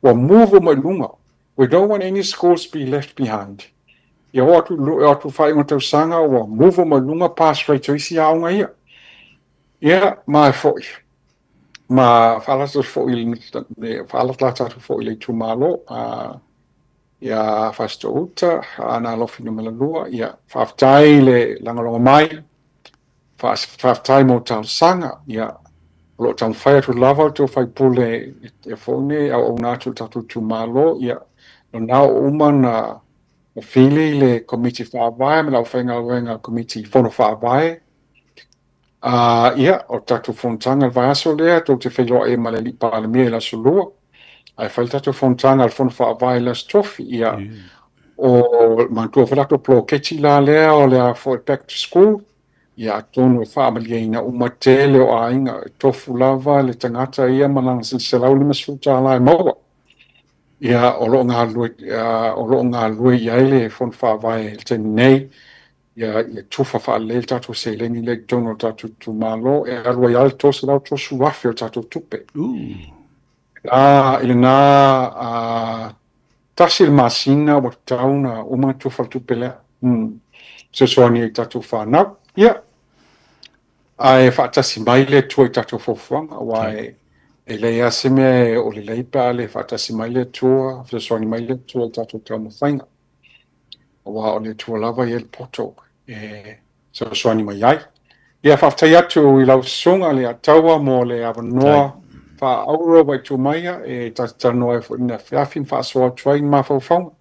ua move uma i luga. We don't want any schools to be left behind. Ia o atu, o atu faaiuga o le tausaga, ua move uma i luga pass rates o isi aoga ia. Ia, ma e foi. Ma faalatata foi, faalatalata atu foi i le itumalo. Uh, ia Fasitoo-uta, Aana Alofi numera 2, ia faafetai le lagolago mai, faafetai mo talosaga, ia o lo o taumafai atu lava le tou faipule e foi nei auauna atu le tatou itumalo, ia lena ua uma na fili le komiti faavae ma le aufaigaluega komiti fono faavae. A, ia, o le tatou fonotaga i le vaiaso lea, tou te feiloai ai ma le Alii Palemia i le Aso Lua, ae fai le tatou fonotaga a le Fono Faavae i le Aso Tofi. Ia, o, manatua foi le tatou poloketi la lea o le a foi back to school, ia atonu e faamalieina uma tele o aiga, e tofu lava le tagata ia ma lana $150 e maua. Ia, o lo o galulue, o lo o galulue i ai le Fono Faavae i le taimi nei, ia, ia tufa faalelei le tatou seleni lea i totonu o le tatou itumalo, e alu ai lava le $330,000 o le tatou tupe. A, i lena a, tasi le masina ua tatau ona uma ona tufa le tupe lea. Mm. Fesoasoani ai i tatou fanau. Ia, ae faatasi mai le Atua i tatou fuafuaga, aua e, e leai lava se mea e o lelei pe a le faatasi mai le Atua, fesoasoani mai le Atua i tatou taumafaiga. Aua o le Atua lava e i ai le poto e fesoasoani mai ai. Ia, faafetai atu i lau Susuga Leiataua mo le avanoa faa-auro ua e tuu maia e ta te talanoa ai foi i lenei afiafi ma faasoa atu ai ni mafaufauga.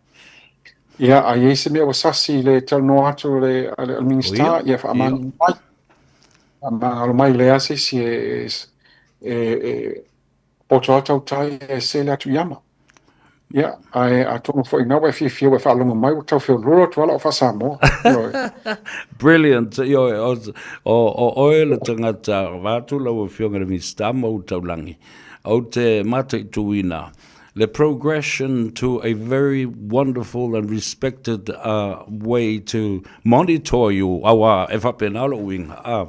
Ia, a i ai se mea ua sasi i le talanoa atu a le Minisita, ia faamagalo mai. Faamagalo mai, e leai lava se isi e poto lava tautai e sele atu i ama. Ia, ae atonu foi na ua e fiafia ua e faalogo mai ua tau feoloolo atu lava lau faa-Samoa. Ioe. Brilliant. Ioe, o, o, o oe le tagata vaeatu lau Afioga i le Minisita ma ou taulagi. Ou te mataituina le progression to a very wonderful and respected uh, way to monitor you, aua e faapena lou uiga. Uh,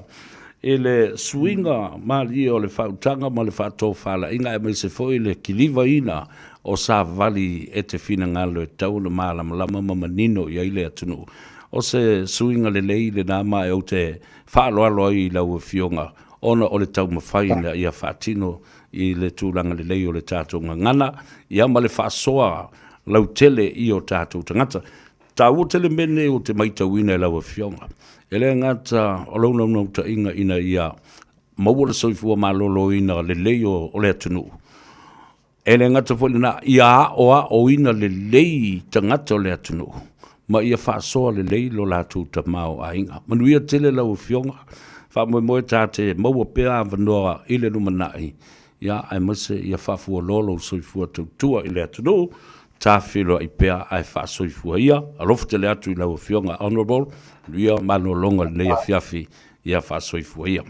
i le suiga malie o le faautaga ma le faatofalaiga aemaise foi le kilivaina o savali e te finagalo e tatau ona malamalama ma manino i ai le atunuu. O se suiga lelei lena ma e ou te faaaloalo ai i lau Afioga ona o le taumafai ina ia faatino i le tulaga lelei o le tatou gagana ia ma le faasoa lautele i o tatou tagata. Taua tele mea nei ou te maitauina i lau Afioga. E le gata o lou naunautaiga ina ia maua le soifua maloloina lelei o, o le atunuu, e le gata foi lena, ia aoaoina lelei tagata o le atunuu ma ia faasoa lelei lo latou tamaoaiga. Manuia tele lau Afioga, faamoemoe ta te maua pea avanoa i le lumanai, ia aemaise ia faafualoa lou soifua tautua i le atunuu, Ta feiloai pea ae faasoifua ia. Alofa tele atu i lau Afioga Honourable. Manuia malologa i lenei afiafi ia faasoifua ia.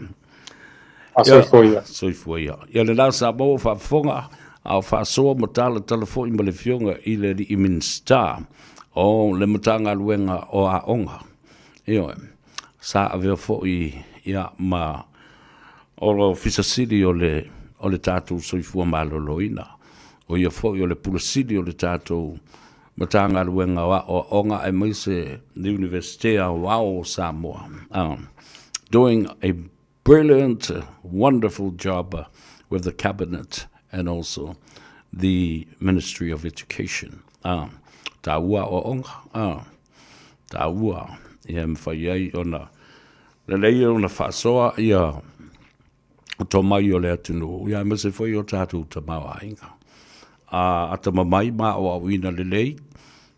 Faasoifua ia. Soifua ia. Ia lena Samoa ua faafofoga a o faasoa ma talatala foi ma le Afioga i le Alii Minisita o le Matagaluega o Aoga. Ioe. Sa avea foi ia ma o le Ofisa Sili o le, o le tatou Soifua Maloloina, o ia foi o le Pule Sili o le tatou Matagaluega o Aoaoga aemaise le Iunivesite Aoao o Samoa. Doing a brilliant, wonderful job with the Cabinet and also the Ministry of Education. Taua aoaoga, taua, ia mafai ai ona Lelei ona faasoa ia tomai o le atunuu, ia aemaise foi o tatou tamaoaiga. atamamai ma aoaoina lelei,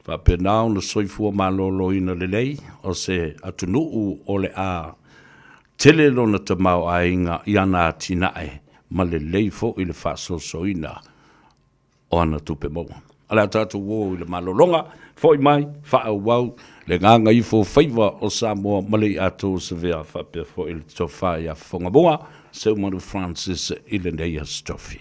faapena ona soifua maloloina lelei o se atunuu o le a tele lona tamaoaiga i ana atinae ma lelei foi le faasoasoaina o ana tupe maua. O le a tatou o i le malologa, foi mai, faaauau le gagaifo faiva o Samoa ma le iatoo o Savea faapea foi le tofa ia Fofogamua Seumanu Francis i lenei Aso Tofi.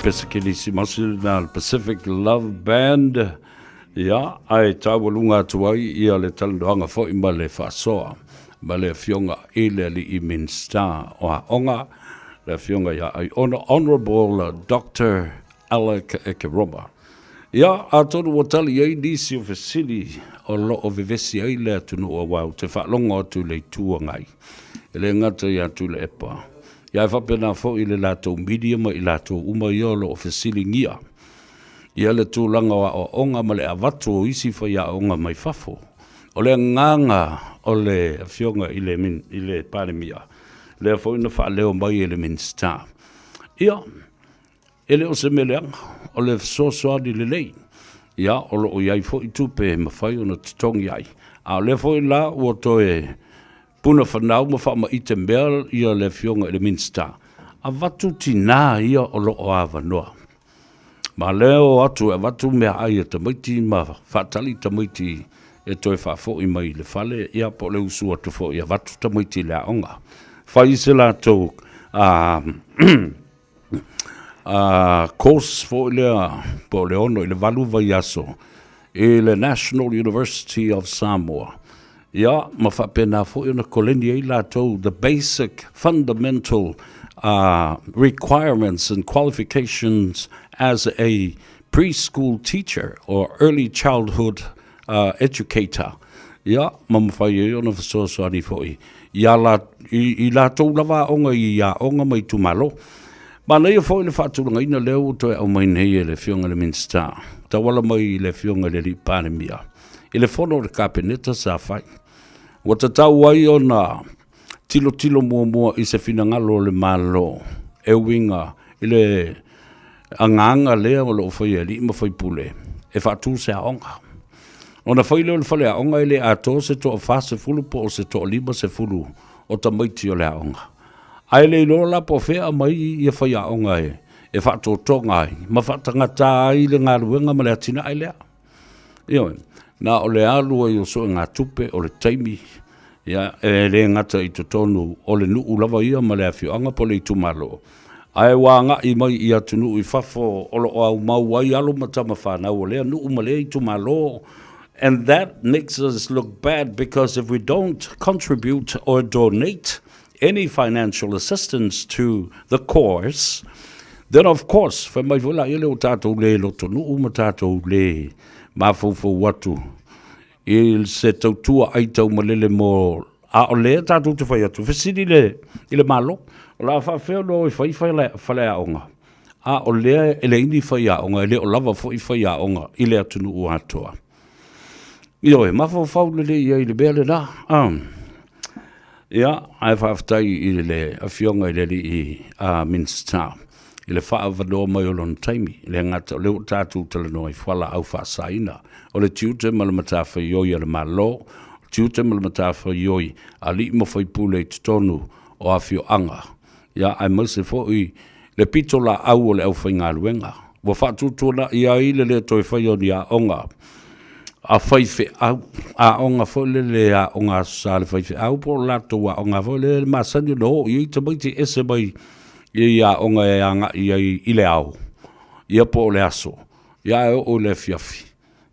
Pese Kerisimasi lena le Pacific Love Band, ia, ae taualuga atu ai ia le talanoaga foi ma le faasoa ma le Afioga i le Alii Minisita o Aoga, le Afioga ia Aiono, Honourable Doctor Alec Ekeroma. Ia, atonu ua tali ai nisi o fesili o lo o vevesi ai le atunuu aua ou te faalogo atu i le Itu Agai, e le gata ia Tuilaepa, ia ae faapena foi i le latou media ma i latou uma ia o lo o fesiligia ia le tulaga o aoaoga ma le avatu o isi faiaoga mai fafo. O le agaga o le Afioga i le, i le Palemia, lea foi na faaleo mai e le Minisita, ia, E le o se mea leaga, o le fesoasoani lelei, ia, o lo o i ai foi tupe e mafai ona totogi ai. A o lea foi la ua toe puna fanau ma faamaite mea ia le Afioga i le Minisita, avatu tinā ia o lo o avanoa. Ma lea o atu e avatu meaai a tamaiti ma faatali tamaiti e toe faafoi mai i le fale, ia po o le usu atu foi e avatu tamaiti i le aoga. Fai se latou course foi lea po o le 6 i le 8 vaiaso i le National University of Samoa. Ia, ma faapena foi ona koleni ai latou the basic fundamental requirements and qualifications as a preschool teacher or early childhood educator, ia, ma mafai ai ona fesoasoani foi i a la, i, i latou lava aoga i aoga ma itumalo. Manaia foi le faatulagaina lea ua toe aumai nei e le Afioga i le Minisita, tauala mai i le Afioga i le Alii Palemia, i le fono a le Kapeneta sa fai. Ua tatau ai ona tilotilo muamua i se finagalo o le Malo e uiga i le agaga lea o lo o faia e alii ma faipule e faatu se aoga. Ona fai lea o le faleaoga e le atoa se toa-40 po o se toa-50 o tamaiti o le aoga. Ae le iloa la po o fea aumai ia faiaoga e faatotoga ai ma faatagata ai le galuega ma le atinae lea. Ioe, na o le alu ai o suegatupe, o le taimi, ia, e le gata i totonu o le nuu lava ia ma le afioaga po o le itumalo, ae ua agai mai i atunuu i fafo o lo o aumau ai alo ma tama fanau o lea nuu ma lea itumalo. And that makes us look bad because if we don't contribute or donate any financial assistance to the course, then of course, fai mai foi laia lea ua tatou le lotonuu ma tatou le mafaufau atu i se tautua aitaumalele mo a o lea tatou te fai atu, fesili le, i le Malo, o le a faafefea ona o e fai faleaoga, a o lea e leai ni faiaoga, e le o lava foi faiaoga i le atunuu atoa. Ioe, mafaufau lelei i ai i le mea lena. Ia, ae faafetai i le Afioga i le Alii Minisita i le faaavanoa mai o lona taimi, e le gata o lea ua tatou talanoa i fualaau faasaina, o le tiute ma le matafaioi a le Malo, tiute ma le matafaioi a alii ma faipule i totonu o afioaga, ia, aemaise foi le pitolaau o le aufaigaluega ua faatuatuanai ai le lē toe faia o ni aoga a faifeau, aoga foi lele aoga Aso Sa a le faifeau po o latou aoga foi lele e masani ona o i ai tamaiti e ese mai i aoga e agai ai i le ao, ia po o le aso, ia ae oo i le afiafi,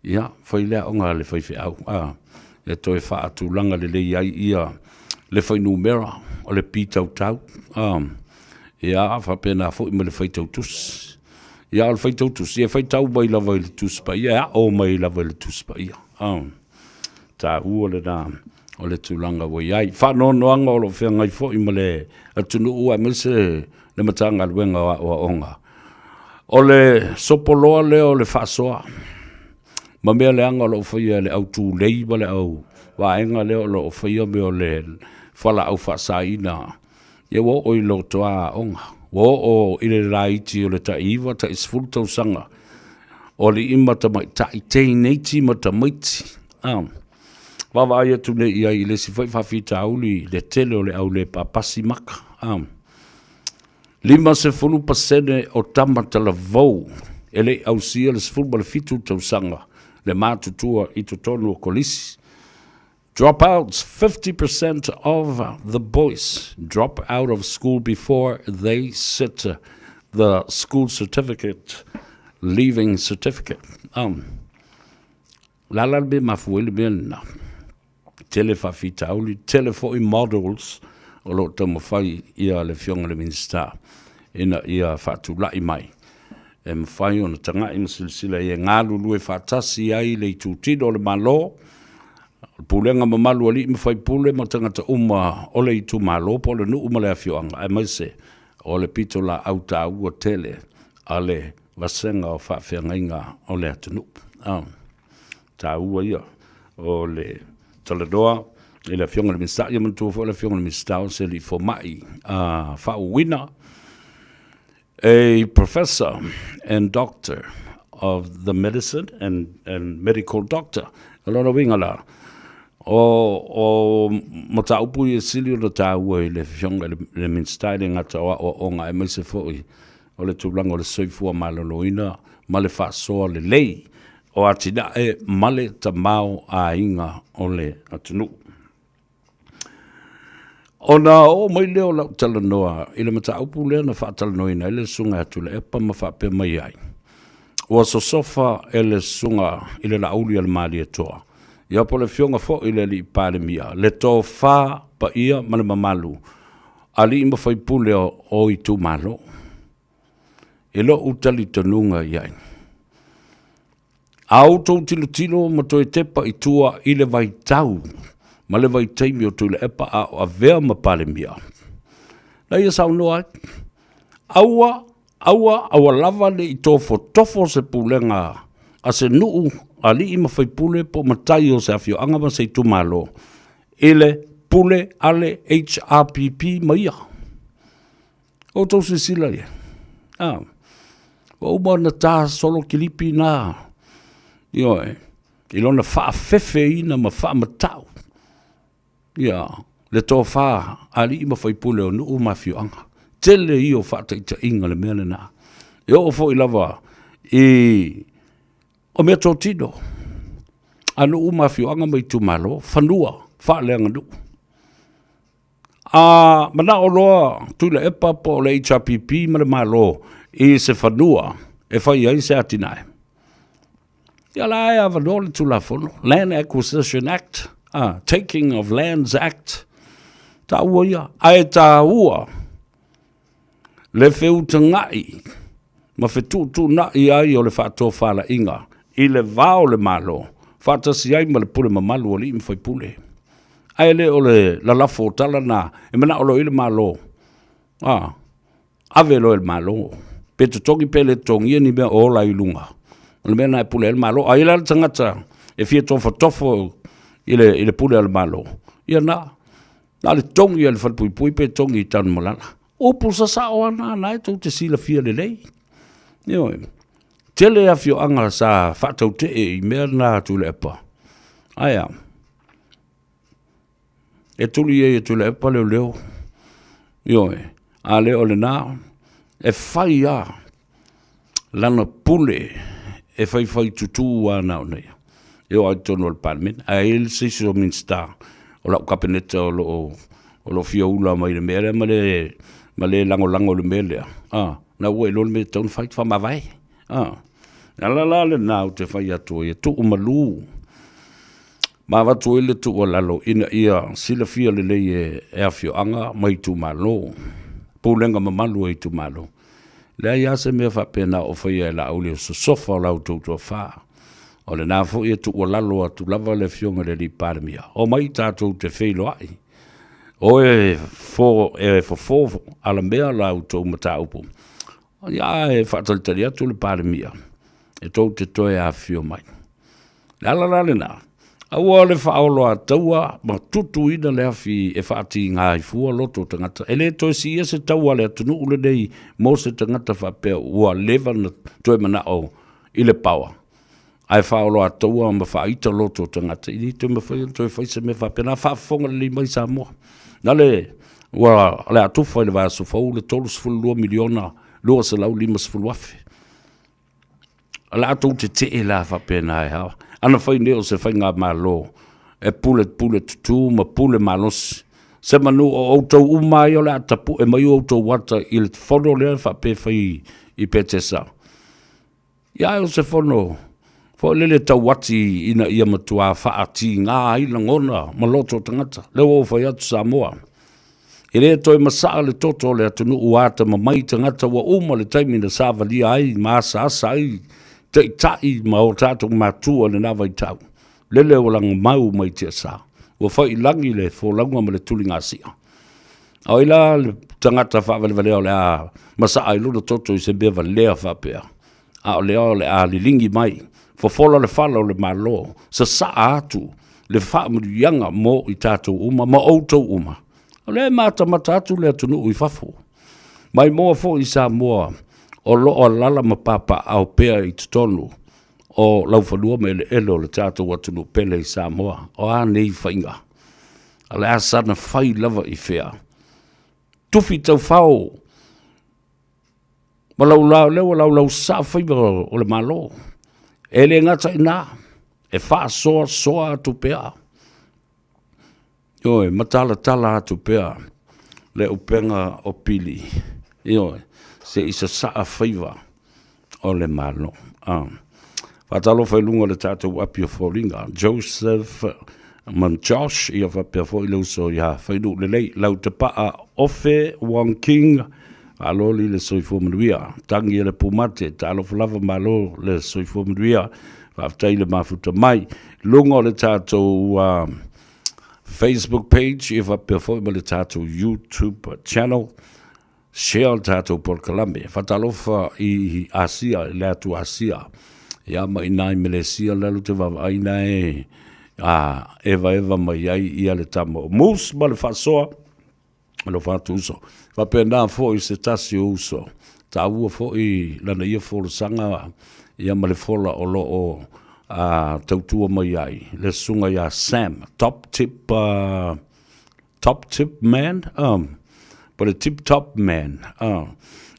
ia fai le aoga a le faifeau, a, e toe faatulaga lelei ai ia le fuainumera o le pitautau, a, ia faapena foi ma le faitau tusi. Ia o le faitau tusi, e faitau mai lava i le Tusi Paia, e ao mai lava i le Tusi Paia. A, taua lena o le tulaga ua i ai. Faanoanoaga o lo o feagai foi ma le atunuu aemaise le Matagaluega o Aoaoga. O le sopoloa lea o le faasoa. Ma mea leaga o lo o faia e le au tulei ma le au vaega lea o lo o faia mea o le fualaau faasaina, ia ua oo i lotoa aoga, ua oo i le laiti o le tai 9, tai 10 tausaga o alii ma tamaitai, teineiti ma tamaiti. Vaavaai atu nei i ai i le isi foi faafitauli i le tele o le au le papasi maka. 50% o tama talavou e le i ausia le 17 tausaga le matutua i totonu o kolisi. Dropouts, 50% of the boys drop out of school before they sit the school certificate, leaving certificate. O le a la le mea e mafua ai le mea lena? Tele faafitauli, tele foi models o lo o taumafai ia le Afioga i le Minisita ina ia faatulai mai e mafai ona tagai ma silasila i ai e galulue faatasi ai le itutino o le Malo, o le pulega mamalu a alii ma faipule ma tagata uma o le itumalo po o le nuu ma le afioaga, aemaise o le pitolaau taua tele a le vasega o faafeagaiga o le atunuu. Taua ia o le talanoa i le Afioga i le Minisita. Ia manatua foi le Afioga i le Minisita o se alii fomai faauuina, a professor and doctor of the medicine and medical doctor. O lona uiga la, o mataupu ia e sili ona taua i le Afioga i le Minisita e le gata o aoaoga aemaise foi o le tulaga o le soifua maloloina ma le faasoa lelei o atinae ma le tamaoaiga o le atunuu. Ona oo mai lea o lau talanoa i le mataupu lea na faatalanoaina ai le Susuga ia Tuilaepa ma faapea mai ai, ua sosofa e le Susuga i le Laauli a le Malietoa, ia po o le Afioga foi i le Alii Palemia, le tofa paia ma le mamalu alii ma faipule o itumalo. I lou talitonuga i ai, a outou tilotilo ma toe tepa i tua i le vaitau ma le vaitaimi o Tuilaepa a o avea ma Palemia, na ia saunoa ai, aua, aua, aua lava ne i tofotofo se pulega a se nuu, alii ma faipule po o matai o se afioaga ma se itumalo i le pule a le HRPP ma ia. Outou silasila i ai. Ah, ua uma ona ta solo kilipi na, ioe, i lona faafefeina ma faamatau, ia, le tofa alii ma faipule o nuu ma afioaga. Tele ia o faataitaiga le mea lena. E oo foi lava i o meatotino a nuu ma afioaga ma itumalo, fanua faaleaganuu. A manao loa Tuilaepa po o le HRPP ma le Malo i se fanua e fai ai se atinae, ia la e avanoa le Tulafono, Land Acquisition Act, Taking of Lands Act, taua ia, ae taua le feutaga'i ma fetuutuunai ai o le faatofalaiga i le va o le Malo faatasi ai ma le pule mamalu a alii ma faipule. Ae le o le lalafo o tala na e manao loa i le Malo, a, ave loa e le Malo, pe totogi pe le totogia ni mea o ola i luga. O le mea lena e pule ai le Malo. A i ai la le tagata e fia tofotofo i le pule a le Malo, ia na, Na o le togi a le falepuipui pe togi i Tanumalala. Upu sasao lava na, na e tou te silafia lelei. Ioe. Tele afioaga sa faatautee i mea na a Tuilaepa. Ae a? E tuli ai e Tuilaepa leoleo. Ioe. A le o lena, e fai lava lana pule e faifai tutū lava na o nei e oo lava i totonu o le Palemene. Ae i ai se isi o Minisita o lau Kapeneta o lo o o lo o fia ula mai i le mea lea ma le ma le lagolago i le mea lea, a, na ua iloa le mea e tatau ona fai, faamavae. A, o le ala la lena ou te fai atu ai, e tuumalu ma avatu ai le tuualalo ina ia silafia lelei e afioaga ma itumalo, pulega mamalu a itumalo. Leai lava se mea faapena o faia e Laauli o sosofa o la outou tofa. O lena foi e tuualalo atu lava le Afioga i le alii Palemia, omai tatou te feiloai, o e e fofo alamea la outou mataupu, ia ae faatalitali atu le Palemia e tou te toe afifio mai. Le ala la lena, aua le faaoloataua ma tutuina le afi e faatiga ai fua loto o tagata. E le toe siia se taua a le atunuu lenei mo se tagata faapea ua leva ona toe manao i le power, ae faaoloataua ma faaita loto o tagata, e le toe mafai ona toe fai se mea faapena. Faafofoga lelei mai Samoa. Na le ua o le a tufa i le vaiaso fou le $32 miliona 250 afe. O le a tou tetee la faapena e a? Ana fai nei o se faigamalo e pule pule tutu ma pule malosi, se manu o outou uma ia o le a tapue mai outou ata i le fono lea faapea e fai i Petesa. Ia ae o se fono foi lele tauati ina ia matua faatiga ai lagona ma loto o tagata. Lea ua ou fai atu Samoa, E le toe masaa le toto o le atunuu ua atamamai tagata ua uma le taimi na savalia ai ma asaasa ai taitai ma o tatou matua i lena vaitau. Lele ua lagamau mai tiasa, ua fai i lagi le folauga ma le tuligasia. A o ai la le tagata faavalevalea o le a masaa ai lona toto i se mea valea faapea? A o lea o le a liligi mai, fofola le fala o le Malo, sasaa atu le faamanuiaga mo i tatou uma ma outou uma. O lea e matamata atu le atunuu i fafo. Maimoa foi i Samoa o lo o alaala ma papaaao pea i totonu o laufanua ma eleele o le tatou atunuu pele i Samoa. O a nei faiga? O le a sana fai lava i fea? Tufi taufao ma laulau, lea ua laulausasaa faiva o le Malo. E le gata i ina, e faasoasoa atu pea. Ioe, ma talatala atu pea le upega o pili, ioe, se i sasaa faiva o le Malo. Faatalofa i luga o le tatou api o foliga, Joseph ma Josh, ia faapea foi le uso ia Fainuu Lelei, Lautapaa Ofe Wong King, Malo le soifua manuia, tagi e le pumate, talofa lava malo le soifua manuia, faafetai le mafuta mai. Luga o le tatou Facebook page, ia faapea foi ma le tatou YouTube channel, share le tatou polokalame. Faatalofa i Asia, i le atu Asia, ia ma i nai Melesia lea ou te vaavaai na e evaeva mai ai ia le tama o Moose ma le faasoa. Alofa atu uso. Faapena foi se tasi o uso. Taua foi lana ia folasaga ia ma le fola o lo o tautua mai ai le susuga ia Sam, Top Tip, Top Tip Man, po le Tip Top Man,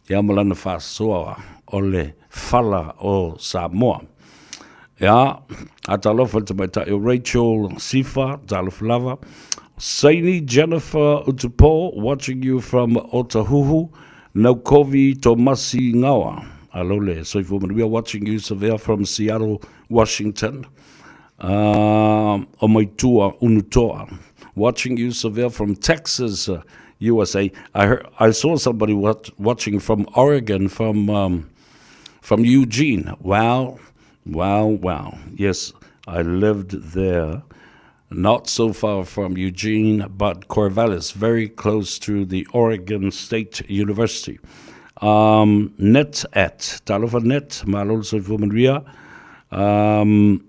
ia ma lana faasoa o le fala o Samoa. Ia, a talofa i le tamaitai o Rachel Sifa, talofa lava. Saini Jennifer Utupo, watching you from Otahuhu. Naukovi Tomasi Ngawa, alo le soifua manuia, watching you Savea from Seattle, Washington. O Maitua Unutoa, watching you Savea from Texas, USA. I, heard, I saw somebody watch, watching from Oregon, from, from Eugene. Wow, wow, wow. Yes, I lived there not so far from Eugene, but Corvallis, very close to the Oregon State University. Um, net at, talofa net, malo le soifua manuia, um,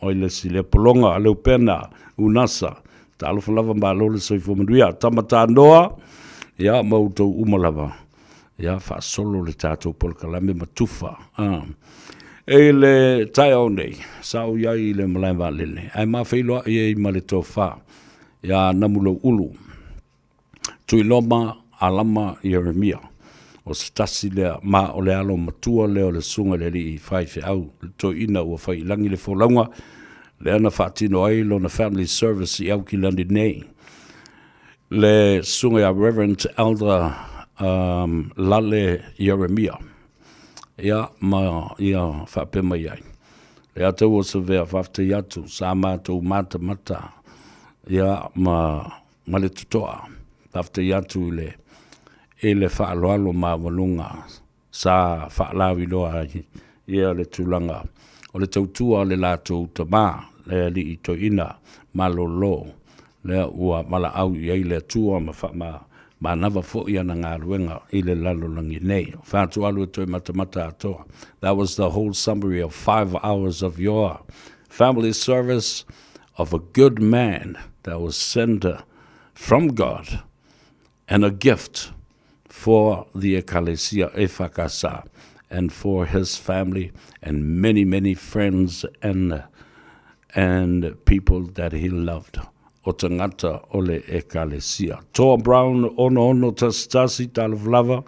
oi le si le polonga, le upena, unasa, talofa lava malo le soifua manuia, tamatanoa, ia ma outou uma lava. Ia, faasolo le tatou polokalame ma tufa. Ah. E le taeao nei, sa ou iai i le malae vaalele, ae mafeiloai ai ma le tofa ia Namulouulu, Tuiloma Alama Ieremia. O se tasi lea, ma o le alo matua lea o le susuga i le alii faifeau, le toeaina ua fai i lagi le folauga, lea na faatino ai lona family service i Aukilani nei. Le susuga ia Reverend Elder um, Lale Ieremia. Ia, ma ia faapea mai ai. Le ata ua savea faafetai atu, sa matou matamata, ia, ma, ma le totoa. Faafetai atu i le, i le faaaloalo maualuga sa faalauiloa ai ia le tulaga o le tautua a le latou tama, le alii toeaina malolo, lea ua valaau i ai le Atua ma faamanava foi ana galuega i le lalolagi nei. O Fatualu e toe matamata atoa. That was the whole summary of 5 hours of your. Family service of a good man that was sent from God and a gift for the Ekalesia EFKS and for his family and many, many friends and and people that he loved. O tagata o le Ekalesia. Toa Brown, ono ono tasi tasi, talofa lava,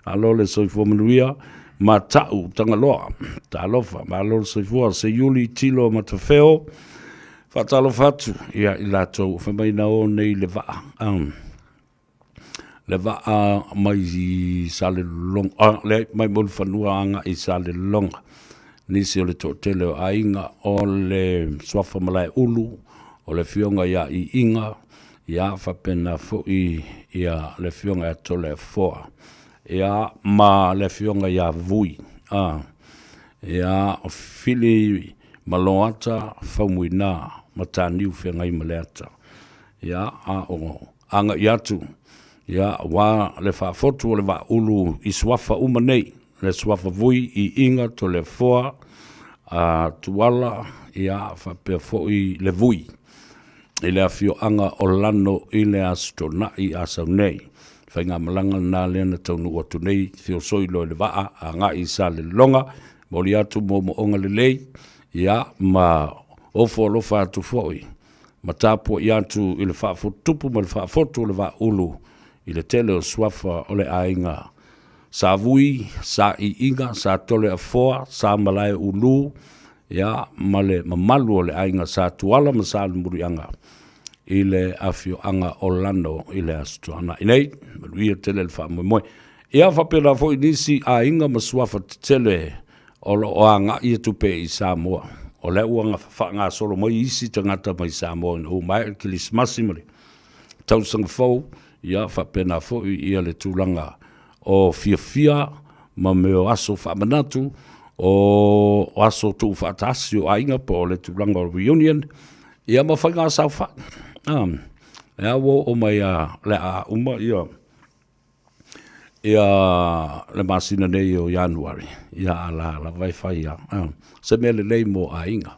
malo le soifua manuia, ma ta'u Tagaloa, talofa, malo le soifua, Seiuli Tilo Matafeo, faatalofa atu ia i latou, fai mai na o nei le vaa, um, le vaa mai i Salelologa, ah, leai, mai Mulifanua agai i Salelologa. Nisi o le toatele o aiga o le Suafa Malaeulu, o le Afioga ia Iiga, ia faapena foi ia le Afioga ia Toleafoa, ia ma le Afioga ia Vui, ah, ia o Fili Maloata Faumuina Mataniu Feagaimaleata. Ia, a o agai atu, ia, aua le faafotu o le Vaaulu i suafa uma nei, le suafa Vui, Iiga, Toleafoa, a Tuala, ia, faapea foi le Vui, i le afioaga o Lano i le Aso Toonai Asau nei. Faigamalaga lena lea na taunuu atu nei, feosoi loa i le vaa, agai i Salelologa, momoli atu moomooga lelei, ia, ma ofo alofa atu foi ma tapuai atu i le faafotutupu ma le faafotu o le Vaaulu i le tele o suafa o le aiga Sa Vui, Sa Iiga, Sa Toleafoa, Sa Malaeulu, ia, ma le mamalu o le aiga Sa Tuala ma Sa Lumuliaga i le afioaga o Lano i le Aso Toonai nei. Manuia tele le faamoemoe. Ia faapena foi nisi aiga ma suafa tetele o lo o agai atu pea i Samoa. O lea ua faagasolo mai isi tagata mai Samoa ina ua maea le Kerisimasi ma le tausaga fou, ia faapena foi ia le tulaga o fiafia ma mea o aso faamanatu, o aso tuufaatasi o aiga po o le tulaga o reunion, ia ma faiga saofai. Lea ua oo mai ia le a uma ia ia le masina nei o Ianuari, ia a la lava e fai lava. Ah, se mea lelei mo aiga.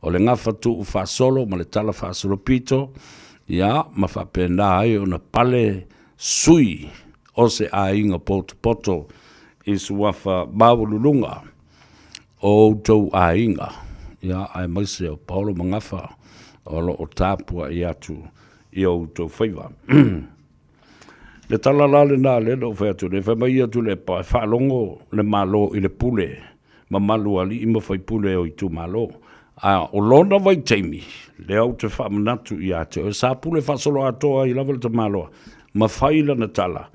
O le gafa tuu faasolo ma le tala faasolopito, ia, ma faapena ai ona pale sui o se aiga potopoto i suafa maualuluga o outou aiga, ia, aemaise o Paolo ma Gafa o lo o tapuai atu i outou faiva. Le tala la lena lea na ou fai atu nei, fai mai ia Tuilaepa e faalogo le Malo i le pule mamalu a alii ma faipule o itumalo. A o lona vaitaimi, lea ou te faamanatu ia te oe, sa pule faasoloatoa ai lava le tamaloa ma fai lana tala,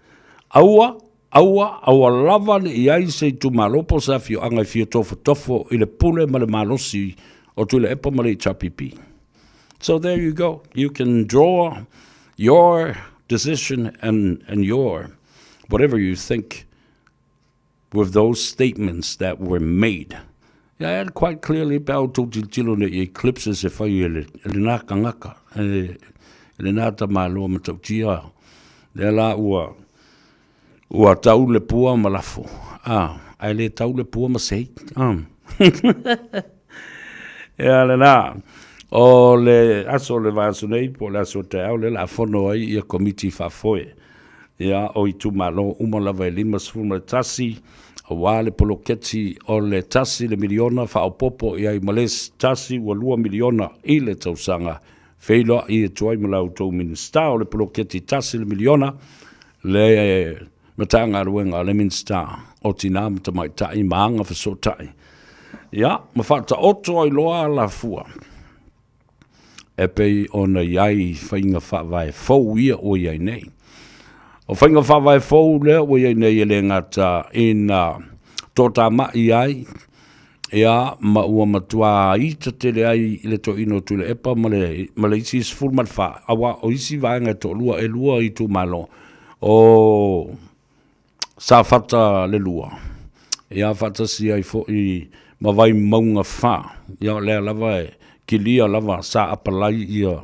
aua, aua, aua lava ne i ai se itumalo po o se afioaga e fia tofotofo i le pule ma le malosi o Tuilaepa ma le HRPP. So there you go. You can draw your decision and, and your whatever you think with those statements that were made. Yeah, and quite clearly pe au tau tilotilo nei i eclipses e fai e le, e lena kangaka, e, e lena tamaloa matautia. Lea la ua, Ua tau le pua ma lafo, a, ae le tau le pua ma sei. A. Ia lena, o le aso o le vaiaso nei, po o le aso o taeao lea o le a fono ai ia Komiti Faafoe, ia, o itumalo uma lava e 51, aua le poloketi o le tasi le miliona faaopoopo i ai ma le isi tasi ua lua miliona i le tausaga. Feiloai atu ai ma la outou Minisita o le poloketi tasi le miliona, le Matagaluega a le Minisita o Tinā ma Tamaitai ma Agafesootai, ia, ma faataoto ai loa alafua e pei ona i ai faiga faavae fou ia ua i ai nei. O faiga faavae fou lea ua i ai nei e le gata ina toatamai ai Ia, ma ua matuā ita tele ai i le toeaina o Tuilaepa ma le, ma le isi 14, aua o isi vaega e toalua, e lua itumalo, o Safata le lua, ia, faatasi ai foi ma Vaimauga 4, ia, o lea lava e kilia lava sa apalai ia,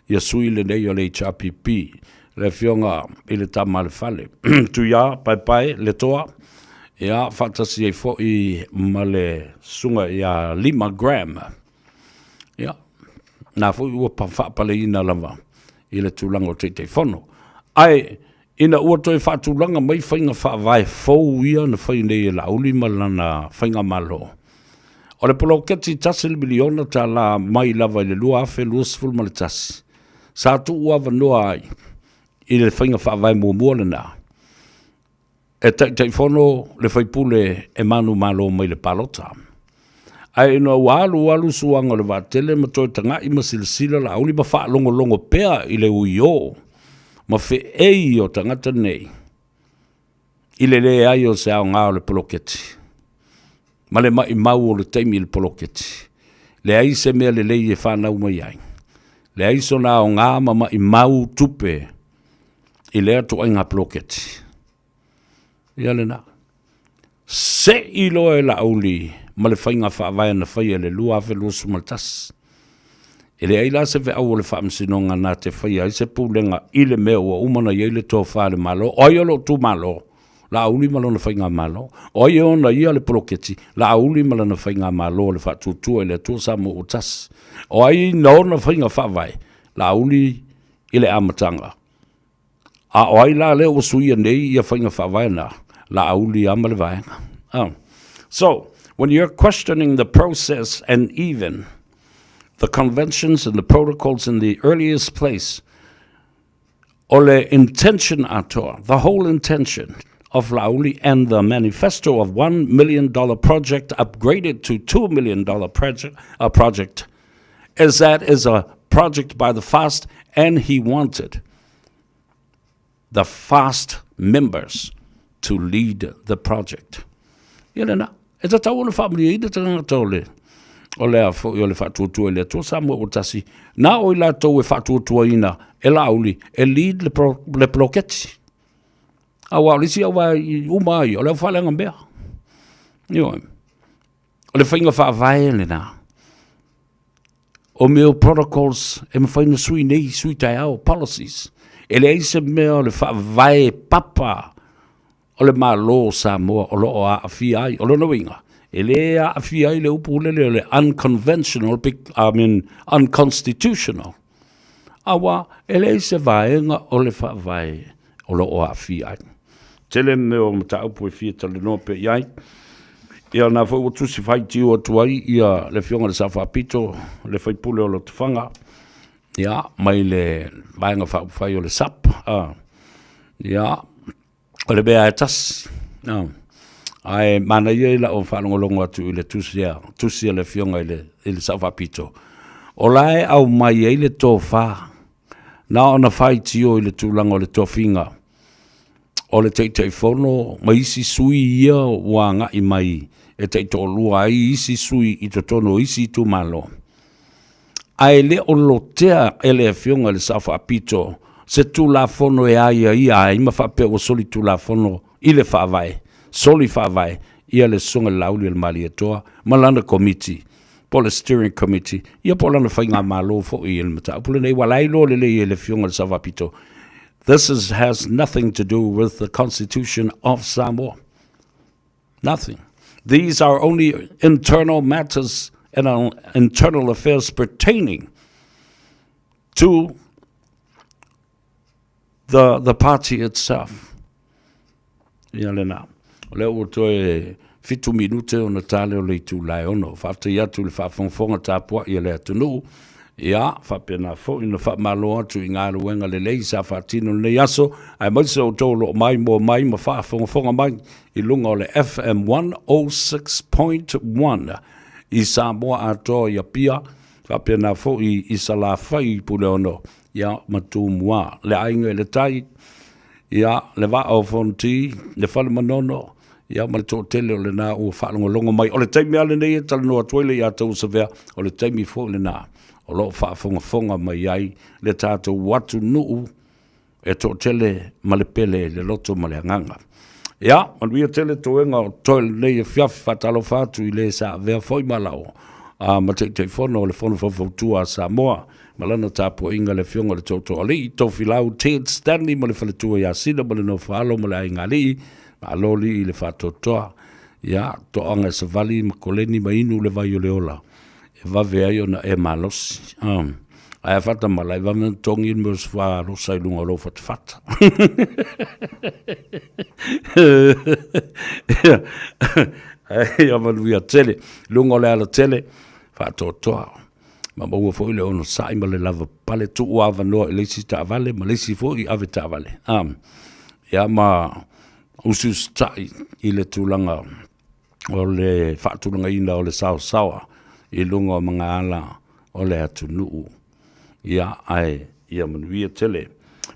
ia sui lenei o le HRPP, le Afioga i le Tama a le Fale, Tuia Paepae Letoa, ia, faatasi ai foi ma le Susuga ia Lima Graham. na foi ua faapaleina lava i le tulaga o Taitaifono. Ae ina ua toe faatulaga mai faiga faavae fou ia na fai nei e Laauli ma lana faigamalo, o le poloketi $1 miliona mai lava i le 2021, sa tuuavanoa ai i le faiga faavae muamua lena, e Taitaifono le faipule e manumalo mai le palota. Ae ina ua alu alu suaga o le vaatele ma toe tagai ma silasila Laauli ma faalogologo pea i le uiō ma feei o tagata nei i le leai o se aoga o le poloketi ma le maimau o le taimi i le poloketi, leai se mea lelei e fanau mai ai, leai sona aoga ma maimau tupe i lea ituaiga poloketi. Ia lena. Sei loa e Laauli ma le faiga faavae na faia i le 2021. E leai la se feau o le Faamasinoga na te faia ai se pulega i le mea ua uma ona i ai le tofa a le Malo. O ai o lo o tumalo? Laauli ma lona faigamalo. O ai e ona ia le poloketi? Laauli ma lana faigamalo o le Faatuatua i le Atua Samoa ua Tasi. O ai na ona faiga faavae? Laauli i le amataga. A o ai la lea ua suia nei ia faiga faavae na? Laauli lava ma le vaega. Oh. So, when you're questioning the process and even the conventions and the protocols in the earliest place, o le intention atoa, the whole intention of Laauli and the manifesto of $1 million project upgraded to $2 million project is that is a project by the FAST and he wanted the FAST members to lead the project. Ia lena, e tatau ona faamalieina tagata o le o le a foi o le faatuatua i le Atua Samoa ua tasi, na o i latou e faatuatuaina e Laauli e lead le, pro, le poloketi. Aua o le isi au uma ai, o le au faaleaga mea. Ioe. O le faiga faavae lena. O mea o protocols e mafai ona sui nei, sui taeao, policies. E leai se mea o le faavae papa o le Malo o Samoa o lo o aafia ai. O lona uiga, e le aafia ai le upu lele o le unconventional, I mean unconstitutional. Aua e leai se vaega o le faavae o lo o aafia ai. Tele mea o mataupu e fia talanoa pea i ai. Ia na foi ua tusi faitio atu ai ia le Afioga i le Sao Faapito, le faipule o Lotofaga, ia, mai le Vaega Faaupufai o le SUP, ia, o le mea e tasi. Ae manaia i lau faalogologo atu i le tusi a, tusi a le Afioga i le, i le Sao Faapito, o la e aumai ai le tofa Na ona faitio i le tulaga o le tofiga o le Taitaifono ma isi sui ia ua agai mai e taitoalua ai isi sui i totonu o isi itumalo. Ae le o lotea e le Afioga i le Sao Faapito se Tulafono e aiaia ai ma faapea ua soli Tulafono i le Faavae, soli Faavae ia le Susuga i le Laaulialemalietoa ma lana Komiti po o le Steering Committee, ia po o lana faigamalo foi i le mataupu lenei, ua la iloa lelei e le Afioga i le Sao Faapito, this is, has nothing to do with the Constitution of Samoa. Nothing. These are only internal matters and internal affairs pertaining to the, the party itself. Ia lena. O lea ua toe fitu minute ona tale o le itula e ono. Faafetai atu i le faafogafoga tapuai a le atunuu. Ia, faapena foi ona faamalo atu i galuega lelei sa faatino i lenei aso, aemaise outou o lo o maimoa mai ma faafogafoga mai i luga o le FM 106.1 i Samoa atoa i Apia, faapena foi i Salafai i Puleono, ia, ma Tumua, le Aiga i le Tai, ia, le Vaa o Fonoti, le Fale Manono, ia, ma le toatele o lena ua faalogologo mai. O le taimi lava lenei e talanoa atu ai le ia Tauasavea, o le taimi foi lena o lo o faafogafoga mai ai le tatou atunuu e toatele ma le pele i le loto ma le agaga. Ia, manuia tele toega o totoe lenei afiafi, faatalofa atu i le sa avea foi ma lau ma Taitaifono o le Fono Faufautua a Samoa ma lana tapuaiga le Afioga i le Tootooalii, Tofilau Ted Stanley ma le faletua ia Sina ma le nofo alo ma le aiga alii, malo lii i le faatoatoa, ia, toaga e savali ma koleni ma inu le vai o le ola. e vave ai ona e malosi. Ae a faatamala, e vave ona togi le mea o se faarosa i luga o lou fatafata. Ae ia manuia tele, luga o le alatele, faatoatoa. Ma maua foi le onosai ma le lavapapale, tuu avanoa i le isi taavale ma le isi foi ave taavale. Ia ma usiusitai i le tulaga o le faatulagaina o le saosaoa i luga o magaala o le atunuu. Ia, ae ia manuia tele.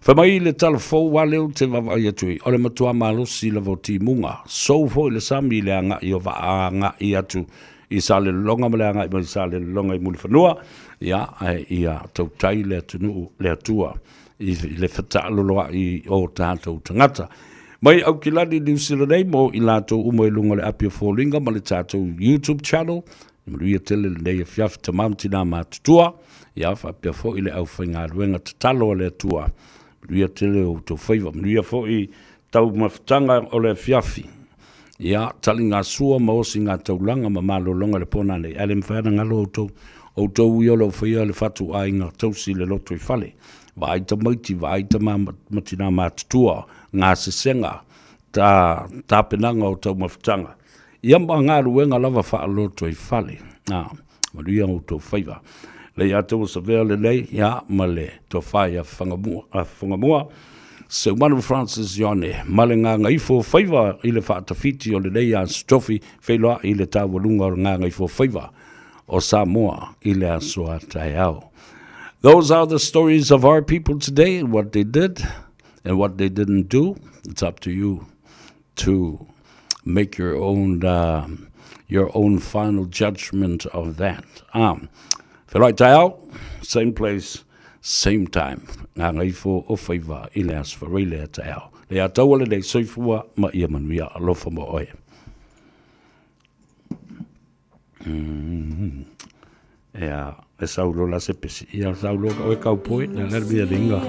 Fai mai le tala fou a lea ou te vaavaai atu ai, o le matua malosi lava o timuga, sou foi le sami i le agai o vaa agai atu i Salelologa ma le agai mai Salelologa i Mulifanua, ia, ae ia tautai le atunuu, le Atua i le fetaaloloai o tatou tagata. Mai Aukilani, Niu Sila nei mo i latou uma i luga o le api o foliga ma le tatou YouTube channel. Manuia tele lenei afiafi tama ma tina matutua, ia faapea foi le aufaigaluega tatalo a le Atua. Manuia tele o outou faiva, manuia foi taumafataga o le afiafi. Ia, taligasua ma osiga taulaga ma malologa i le po nanei, ae le mafai ona galo outou. Outou ia o lo o faia le fatuaiga tausi i le lotoifale. Vaai tamaiti, vaai tama ma tina matutua, gasesega, ta, tapenaga o taumafataga. Ia ma galuega lava faalotoifale. A, manuia outou faiva. Lei ata ua savea lelei, ia, ma le tofa ia Fagamua, Seumanu Francis Ione, ma le gagaifo faiva i le faatafiti o lenei Aso Tofi, feiloai i le taualuga o le gagaifo faiva o Samoa i le aso a taeao. Those are the stories of our people today and what they did and what they didn't do. It's up to you to make your own your own final judgment of that. Feiloai taeao, same place, same time. Gagaifo o faiva i le Aso Faraile a taeao. Le a taua lenei soifua ma ia manuia alofa mo oe. Ea, e sau loa la se pesi. Ia sau loa oe kaupoi, le la le linga.